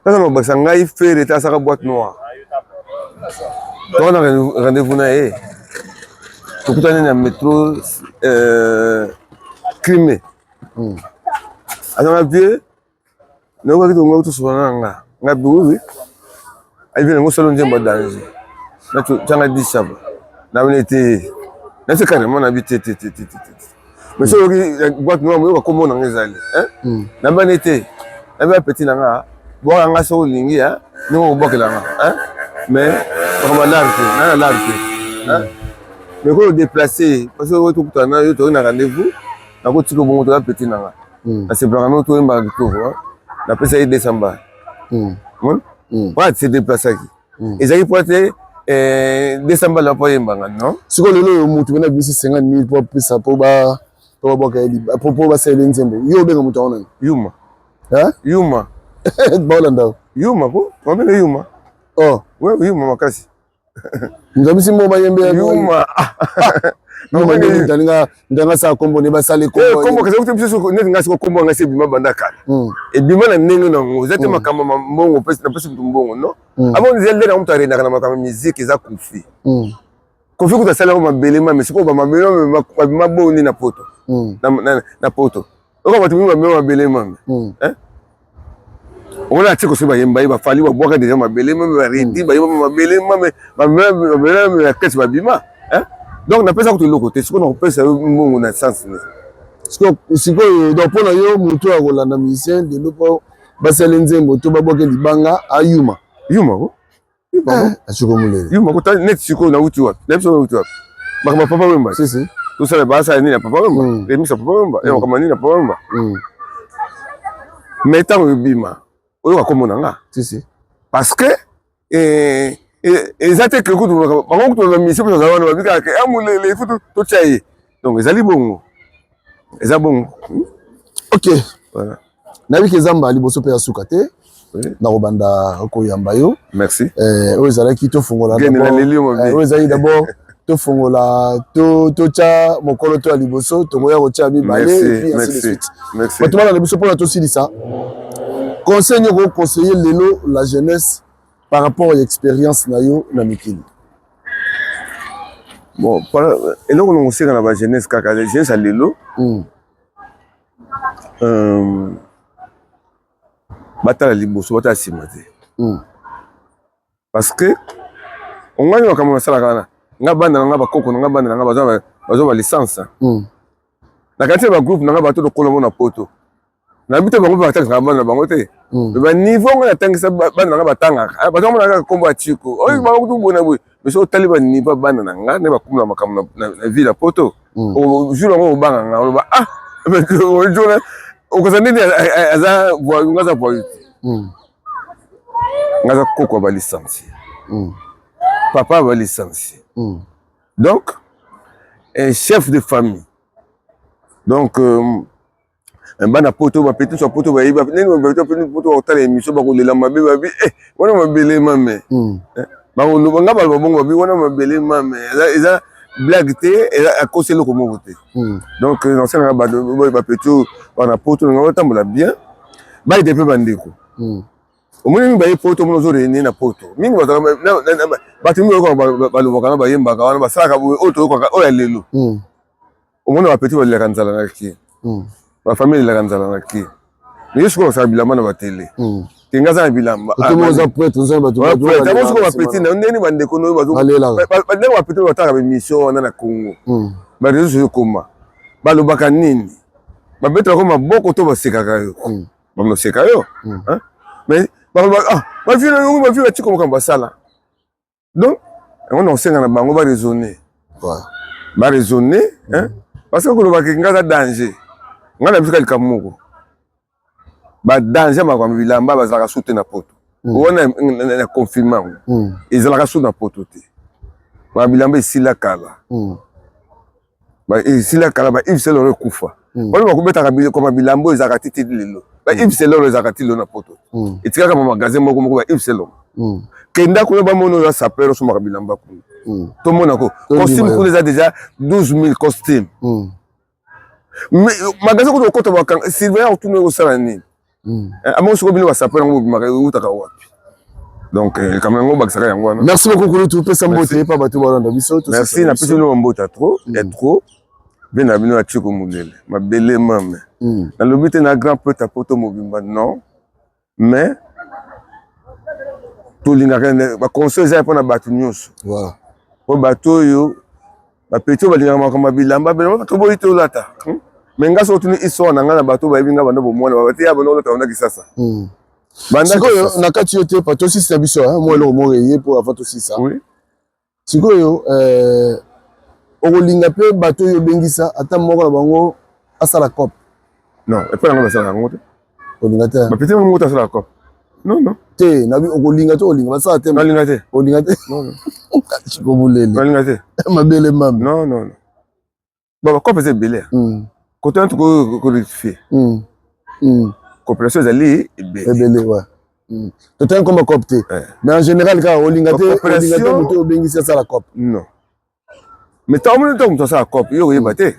kaka na kobakisa ngai Ferre te asaka boîte noire toka na rendez-vous na ye tokutani na métro Crimée azanga vieux nayokaki tongo tosolola na nga nga bi oui oui ayebi nango solo nzembo ya danger natianga disaba nabene te nasi carrément nabi te te te te te te mais soki oyoki boîte noire moyoka kombo nanga ezali nabane te nabi apeti na nga bwaka nga soki olingi ndenge okobwakela nga mais makambo ya lare te na na lare te mais koyo déplace parce que oyo tokutana na yo toyei na rendez-vous nakotika bongo toza peti na nga nasepelaka no toyembaka kitoko napesa ye 200 balles po ase déplaçaki ezalaki po te 200 balles po ayembanga non. Sikoyo lelo oyo motu pena abimisi 50 000 po apesa po babwaka ye po basalela ye nzembo, yo obenga moto yango nani? Yuma. Yuma. Baolanda yuma ko babenge yuma. Oh we yuma makasi. Moto abisi mbongo bayembe yuma. Yuma ndanga asala kombo ne basala kombo kasi kuti biso neti ngai siko kombo ngai si ebima banda kala ebima na ndenge nango eza te makambo ya mbongo napesi moto mbongo non abo eza nde nango moto arendaka na makambo ya musique eza Kofi. Kofi kutu asali yango mabele mame sikoyo bamabele mame babima boni na poto na poto oka bato mingi bamema mabele mame omona atiko soki bayemba ye bafali babwaka deja mabele mame baredi bayemba mabele mame mabele mame ya kati babima. Donc napesa kutu eloko te sikoyo nakopesa yo mbongo na sens ne. Sikoyo donc mpo na yo motu akolanda musicien lelo mpo basali nzembo to babwake libanga ayuma yuma ko asiko molele yuma ko neti sikoyo nauti wapi na biso nauti wapi makambo papa Wemba. Si si. Tosala basala nini ya Papa Wemba, remix ya Papa Wemba, ya makambo nini ya Papa Wemba. Mais ntango ebima, oyoka kombo na nga. Si si. Parce que eh, eh, eza te ke kutu bango kutu ba mission mpe wana babi kaka ke amulele il faut totya ye. Donc ezali bongo. Eza bongo. Ok. Voilà. Nayebi ke eza mbala liboso mpe ya suka te. Nakobanda koyamba yo. Merci. Eh, oyo ezalaki tofongola oyo ezalaki d'abord tofongola totya mokolo to ya liboso tokoya kotya mibale et puis ainsi de suite. Bato balanda biso mpona tosilisa conseil nini okoconseiller lelo la jeunesse par rapport ya expérience na yo na mikili? Bon, eloko na kosenga na ba jeunesse kaka jeunesse ya lelo batala liboso batala nsima te. Parce que ongani makambo nasalaka wana nga banda na nga bakoko na nga banda na nga bazwa ba licence. Na kati ya ba groupe na nga bato lokola mona poto nayebi te bango mpe batangisaka bana na bango te. Mais ba niveau nga natangisa bana na nga batangaka bato bamona kaka kombo ya Chiko oyo bango kutu bona boye, mais soki otali ba niveau ya bana na nga nde bakomi na makambo na ville ya poto, jour yango obanga nga oloba ah okoza nini aza nga aza voyou te. Nga aza koko ya ba licencié, papa ya ba licencié, donc un chef de famille. Donc bana poto bapeti nyonso ya poto bayebi ndenge bapeti poto bakotala émission bakolela mabe babi eh wana mabele mame. Bakoloba nga baloba bongo babi wana mabele mame eza blague te, akosi eloko moko te. Donc nasalaka bapeti oyo bana poto nanga batambola bien, bayede mpe bandeko. Omoni mingi baye poto, omoni ozo réunir na poto mingi bato mingi bayokaka balobaka na bayembaka wana basalaka boye oyo toyokaka oyo ya lelo. Omoni bapeti balelaka nzala na ki, bafamille elelaka nzala na ki, mais ye sikoyo basala bilamba na batele te, nga aza na bilamba sikoyo bapeti na ndeni bandeko noyo ndenge bapeti oyo batalaka baémission wana na Congo, bareseau sociaux ekoma balobaka nini, babetelako maboko to basekaka yo, bamoseka yo, mais balobaka bavie na yo bavie batiko makambo basala. Donc yango na kosenga na bango ba raisonner, ba raisonner, parce que kolobaka nga aza danger, nga na biso likambo moko ba danger makambo bilamba bazalaka su te na poto wana na confirme yango, ezalaka su na poto te, ba bilamba esila kala, esila kala. Ba Yves Saint Laurent ekufa wana, bakobetaka koma bilamba oyo ezalaka ti lelo, ba Yves Saint Laurent ezalaka ti lelo na poto, etikaka ba magasin moko moko ba Yves Saint Laurent. Kenda kuna bamona oyo sapeur osomaka bilamba kuna, tomona ko costume kuna eza déjà 12 000 costume. Mais magasin kuta okota bakanga surveillant otuna osala nini, amongo sikoyo bino basapeur yango bobimaka eutaka wapi? Donc likambo yango obakisaka yango wana. Merci beaucoup kulutu, pesa mbote epa bato balanda biso. Merci, napesi bino bambote trop ya trop mpe na bino ya Chiko Molele mabele mame. Nalobi te na grand prêtre poto mobimba, non, mais tolingaka baconseil eza mpona bato nyonso, po bato oyo bapeti oyo balingaka makambo ya bilamba toboyi tolata. Mais nga soki otuni histoire na ngai na bato bayebi nga banda bomwana, bate ya banda olata banda Kisasa. Sikoyo na kati yo te pa tosisa biso mwa eloko moko eye mpo avant tosisa. Sikoyo okolinga mpe bato oyo obengisa ata moko na bango asala cop? Non, epai nango basalaka yango te. Olinga te? Bapeti nango moko te asalaka cop, non non. Te, nabi okolinga te, olinga basala te? Nalinga te. Olinga te? Sikobulele. Nalinga te. Mabele mame. Non non non, bon, bacope eza ebele kote wana, tokorectifier coopération ezali ebele. Ebele wa totangi komba cop te, mais en général kaka olinga te, olinga te moto obengisi asala cop? Non, mais ntango omoni ntango moto asala cop, yo koyeba te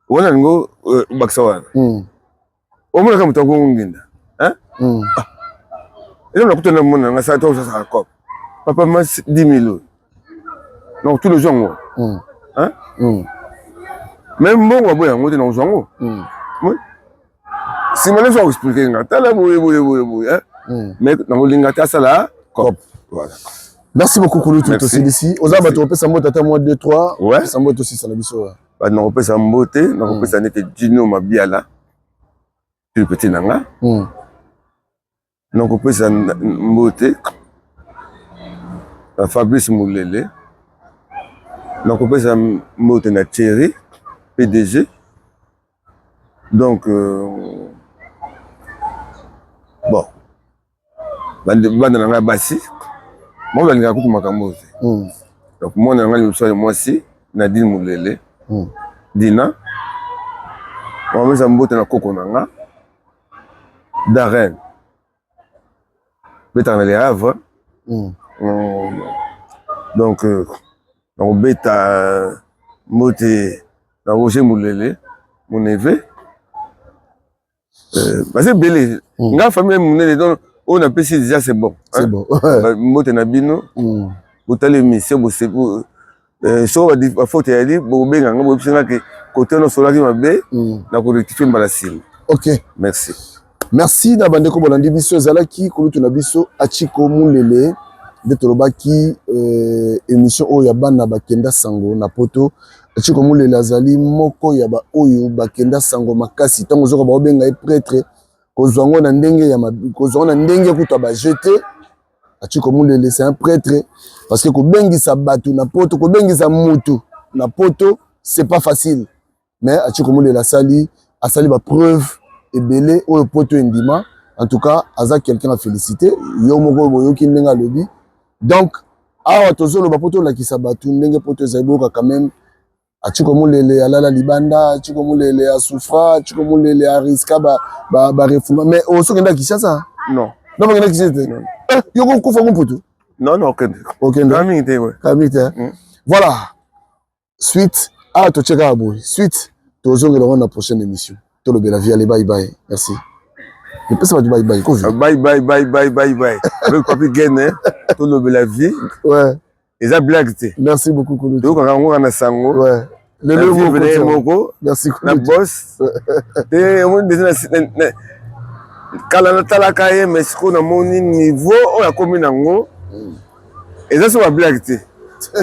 wana alingo obakisa wana, omonaka moto akonginda eza na kuta na mona nga sala tosasaka cop, papa ma 10 000 oyo, donc tous les jours yango mais mbongo aboya yango te, nakozwa yango nsima nyonso akoexpliquer nga tala boye boye boye boye, mais nakolinga te asala cop, voilà. Merci beaucoup kulutu, tosilisi. Oza bato kopesa mbote ata mwa 2 3, pesa mbote tosisa na biso. Bato nakopesa mbote, nakopesa nete Dino Mabiala petit na nga, nakopesa mbote na Fabrice Mulele. Nakopesa mbote na Thierry PDG. Donc bon bana na ngai basi bango balingaka kutu makambo oyo te. Donc mwana na ngai liboso ya mwasi Nadine Mulele Dina, nakopesa mbote na koko na nga Darren betaka na Le Havre. Donc nakobeta mbote na Roger Mulele mon neveu. Baza ebele, nga famille monene, donc oyo napesi déjà c'est bon. C'est bon. Mbote na bino, botali émission, soki bafaute eyali bokobenga nga, boyebisi nga ke kote wana osolaki mabe, nakorectifie mbala nsima. Ok, merci. Merci na bandeko bolandi biso. Ezalaki kulutu na biso Achiko Mulele nde tolobaki émission oyo ya bana bakenda sango na poto. Achiko Mulele azali moko ya baoyo bakenda sango makasi. Ntango ozoka baobenga ye prêtre, kozwa yango na ndenge ya kozwa yango na ndenge kutu ya baje te. Achiko Mulele c'est un prêtre, parce que kobengisa bato na poto, kobengisa mutu na poto, c'est pas facile. Mais Achiko Mulele asali ba preuve ebele oyo poto endima. En tout cas aza quelqu'un à féliciter. Yo moko boyoki ndenge alobi. Donc awa tozoloba po tolakisa bato ndenge poto ezali, boyoka quand même Achiko Mulele alala libanda, Achiko Mulele asouffra, Achiko Mulele ariska ba refoulement. Mais osokenda Kinshasa? Non. Non, bakenda Kinshasa te. Yo kokufa ngo mputu? Non, non, okende. Okende. Kala mingi te, ouais. Kala mingi te. Voilà. Suite awa totie kaka boye. Suite tozongela yango na prochaine émission. Tolobela vie. Allez, bye bye. Merci. Epesa bato bye bye kovi. Bye bye bye bye bye bye. Avec Papi Gene, tolobela vie. Ouais. Eza blague te. Merci beaucoup Kulutu. Toyokaka yango kaka na sango. Ouais. Lelo moko moko. Merci na boss. Te omoni déjà na kala natalaka ye, mais sikoyo namoni niveau oyo akomi nango, eza so ba blague te.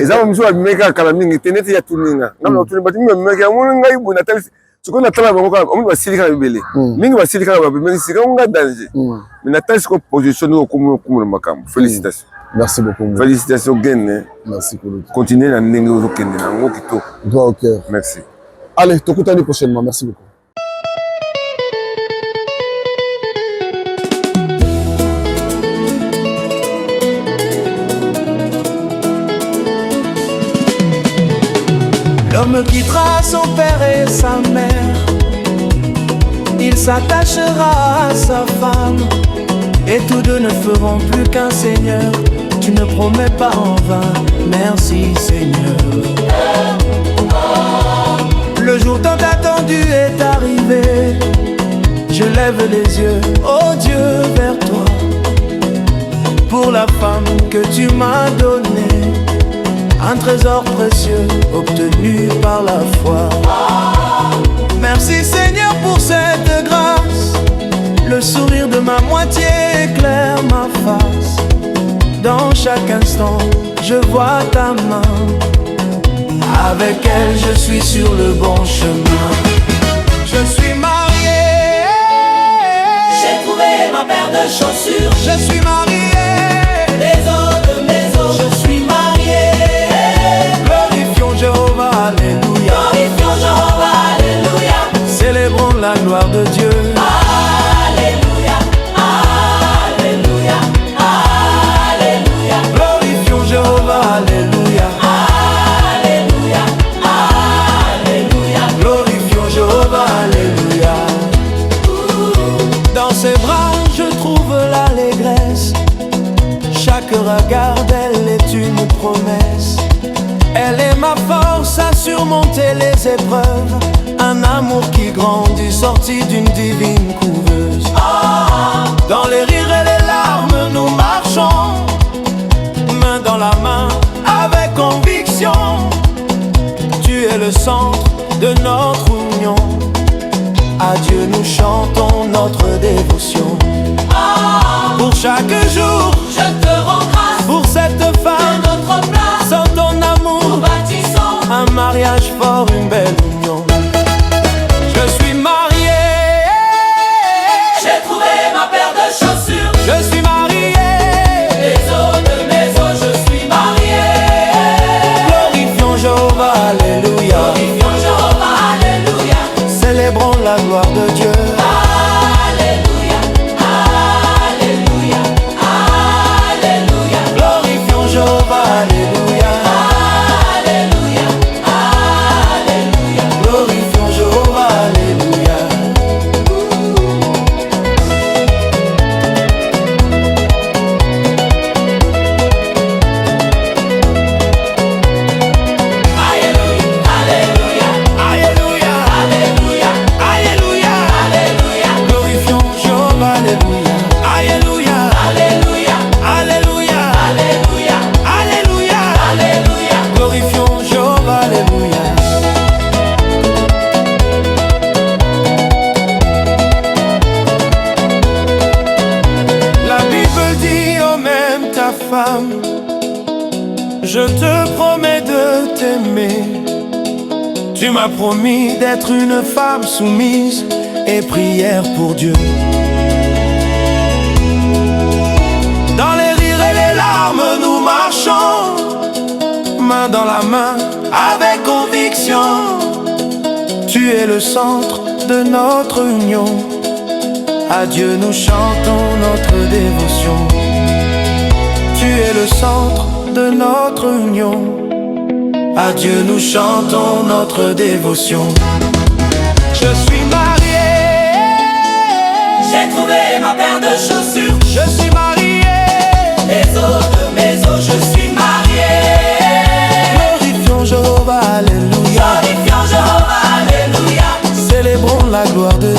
Eza mosusu babimaki kaka kala mingi te, neti ya tuninga nga na tuni bato mingi babimaki, amoni ngai boye natali sikoyo, natala bango kaka, omoni basili kaka ebele mingi, basili kaka babimaki sika nga danger. Mais natali sikoyo position ndenge okomi, okomi na makambo. Félicitation. Merci beaucoup. Félicitation Gene. Merci Kulutu. Continue na ndenge ozokende nango kitoko. Droit au cœur. Merci. Allez, tokutani prochainement. Merci beaucoup. L'homme quittera son père et sa mère, il s'attachera à sa femme, et tous deux ne feront plus qu'un Seigneur. Tu ne promets pas en vain, merci Seigneur. Le jour tant attendu est arrivé, je lève les yeux, oh Dieu, vers toi, pour la femme que tu m'as donnée, un trésor précieux obtenu par la foi. Merci Seigneur pour cette grâce, le sourire de ma moitié éclaire ma face. Dans chaque instant, je vois ta main, avec elle je suis sur le bon chemin. Je suis marié, j'ai trouvé ma paire de chaussures. Je suis marié, les os de mes os. Je suis marié. Glorifions Jéhovah, alléluia. Glorifions Jéhovah, alléluia. Célébrons la gloire de Dieu. Alléluia, alléluia, alléluia. Glorifions Jéhovah, alléluia. Alléluia, alléluia. Glorifions Jéhovah, alléluia. Dans ses bras, je trouve l'allégresse. Chaque regard d'elle est une promesse. Elle est ma force à surmonter les épreuves. Un amour qui grandit, sorti d'une divine couveuse. Dans les rires et les larmes, nous marchons, main dans la main, avec conviction. Tu es le centre de notre union. À Dieu nous chantons notre dévotion. Pour chaque jour, je te rends grâce. Pour cette femme, de notre place, sans ton amour, nous bâtissons un mariage fort, une belle union. Je suis marié, j'ai trouvé ma paire de chaussures. Je suis marié, les os de mes os, je suis marié. Glorifions Jéhovah, Je te promets de t'aimer. Tu m'as promis d'être une femme soumise et prière pour Dieu. Dans les rires et les larmes, nous marchons, main dans la main, avec conviction. Tu es le centre de notre union. À Dieu nous chantons notre dévotion. Tu es le centre de notre union. À Dieu nous chantons notre dévotion. Je suis marié. J'ai trouvé ma paire de chaussures. Je suis marié. Les os de mes os, je suis marié. Glorifions Jéhovah, Alléluia. Glorifions Jéhovah, Alléluia. Célébrons la gloire de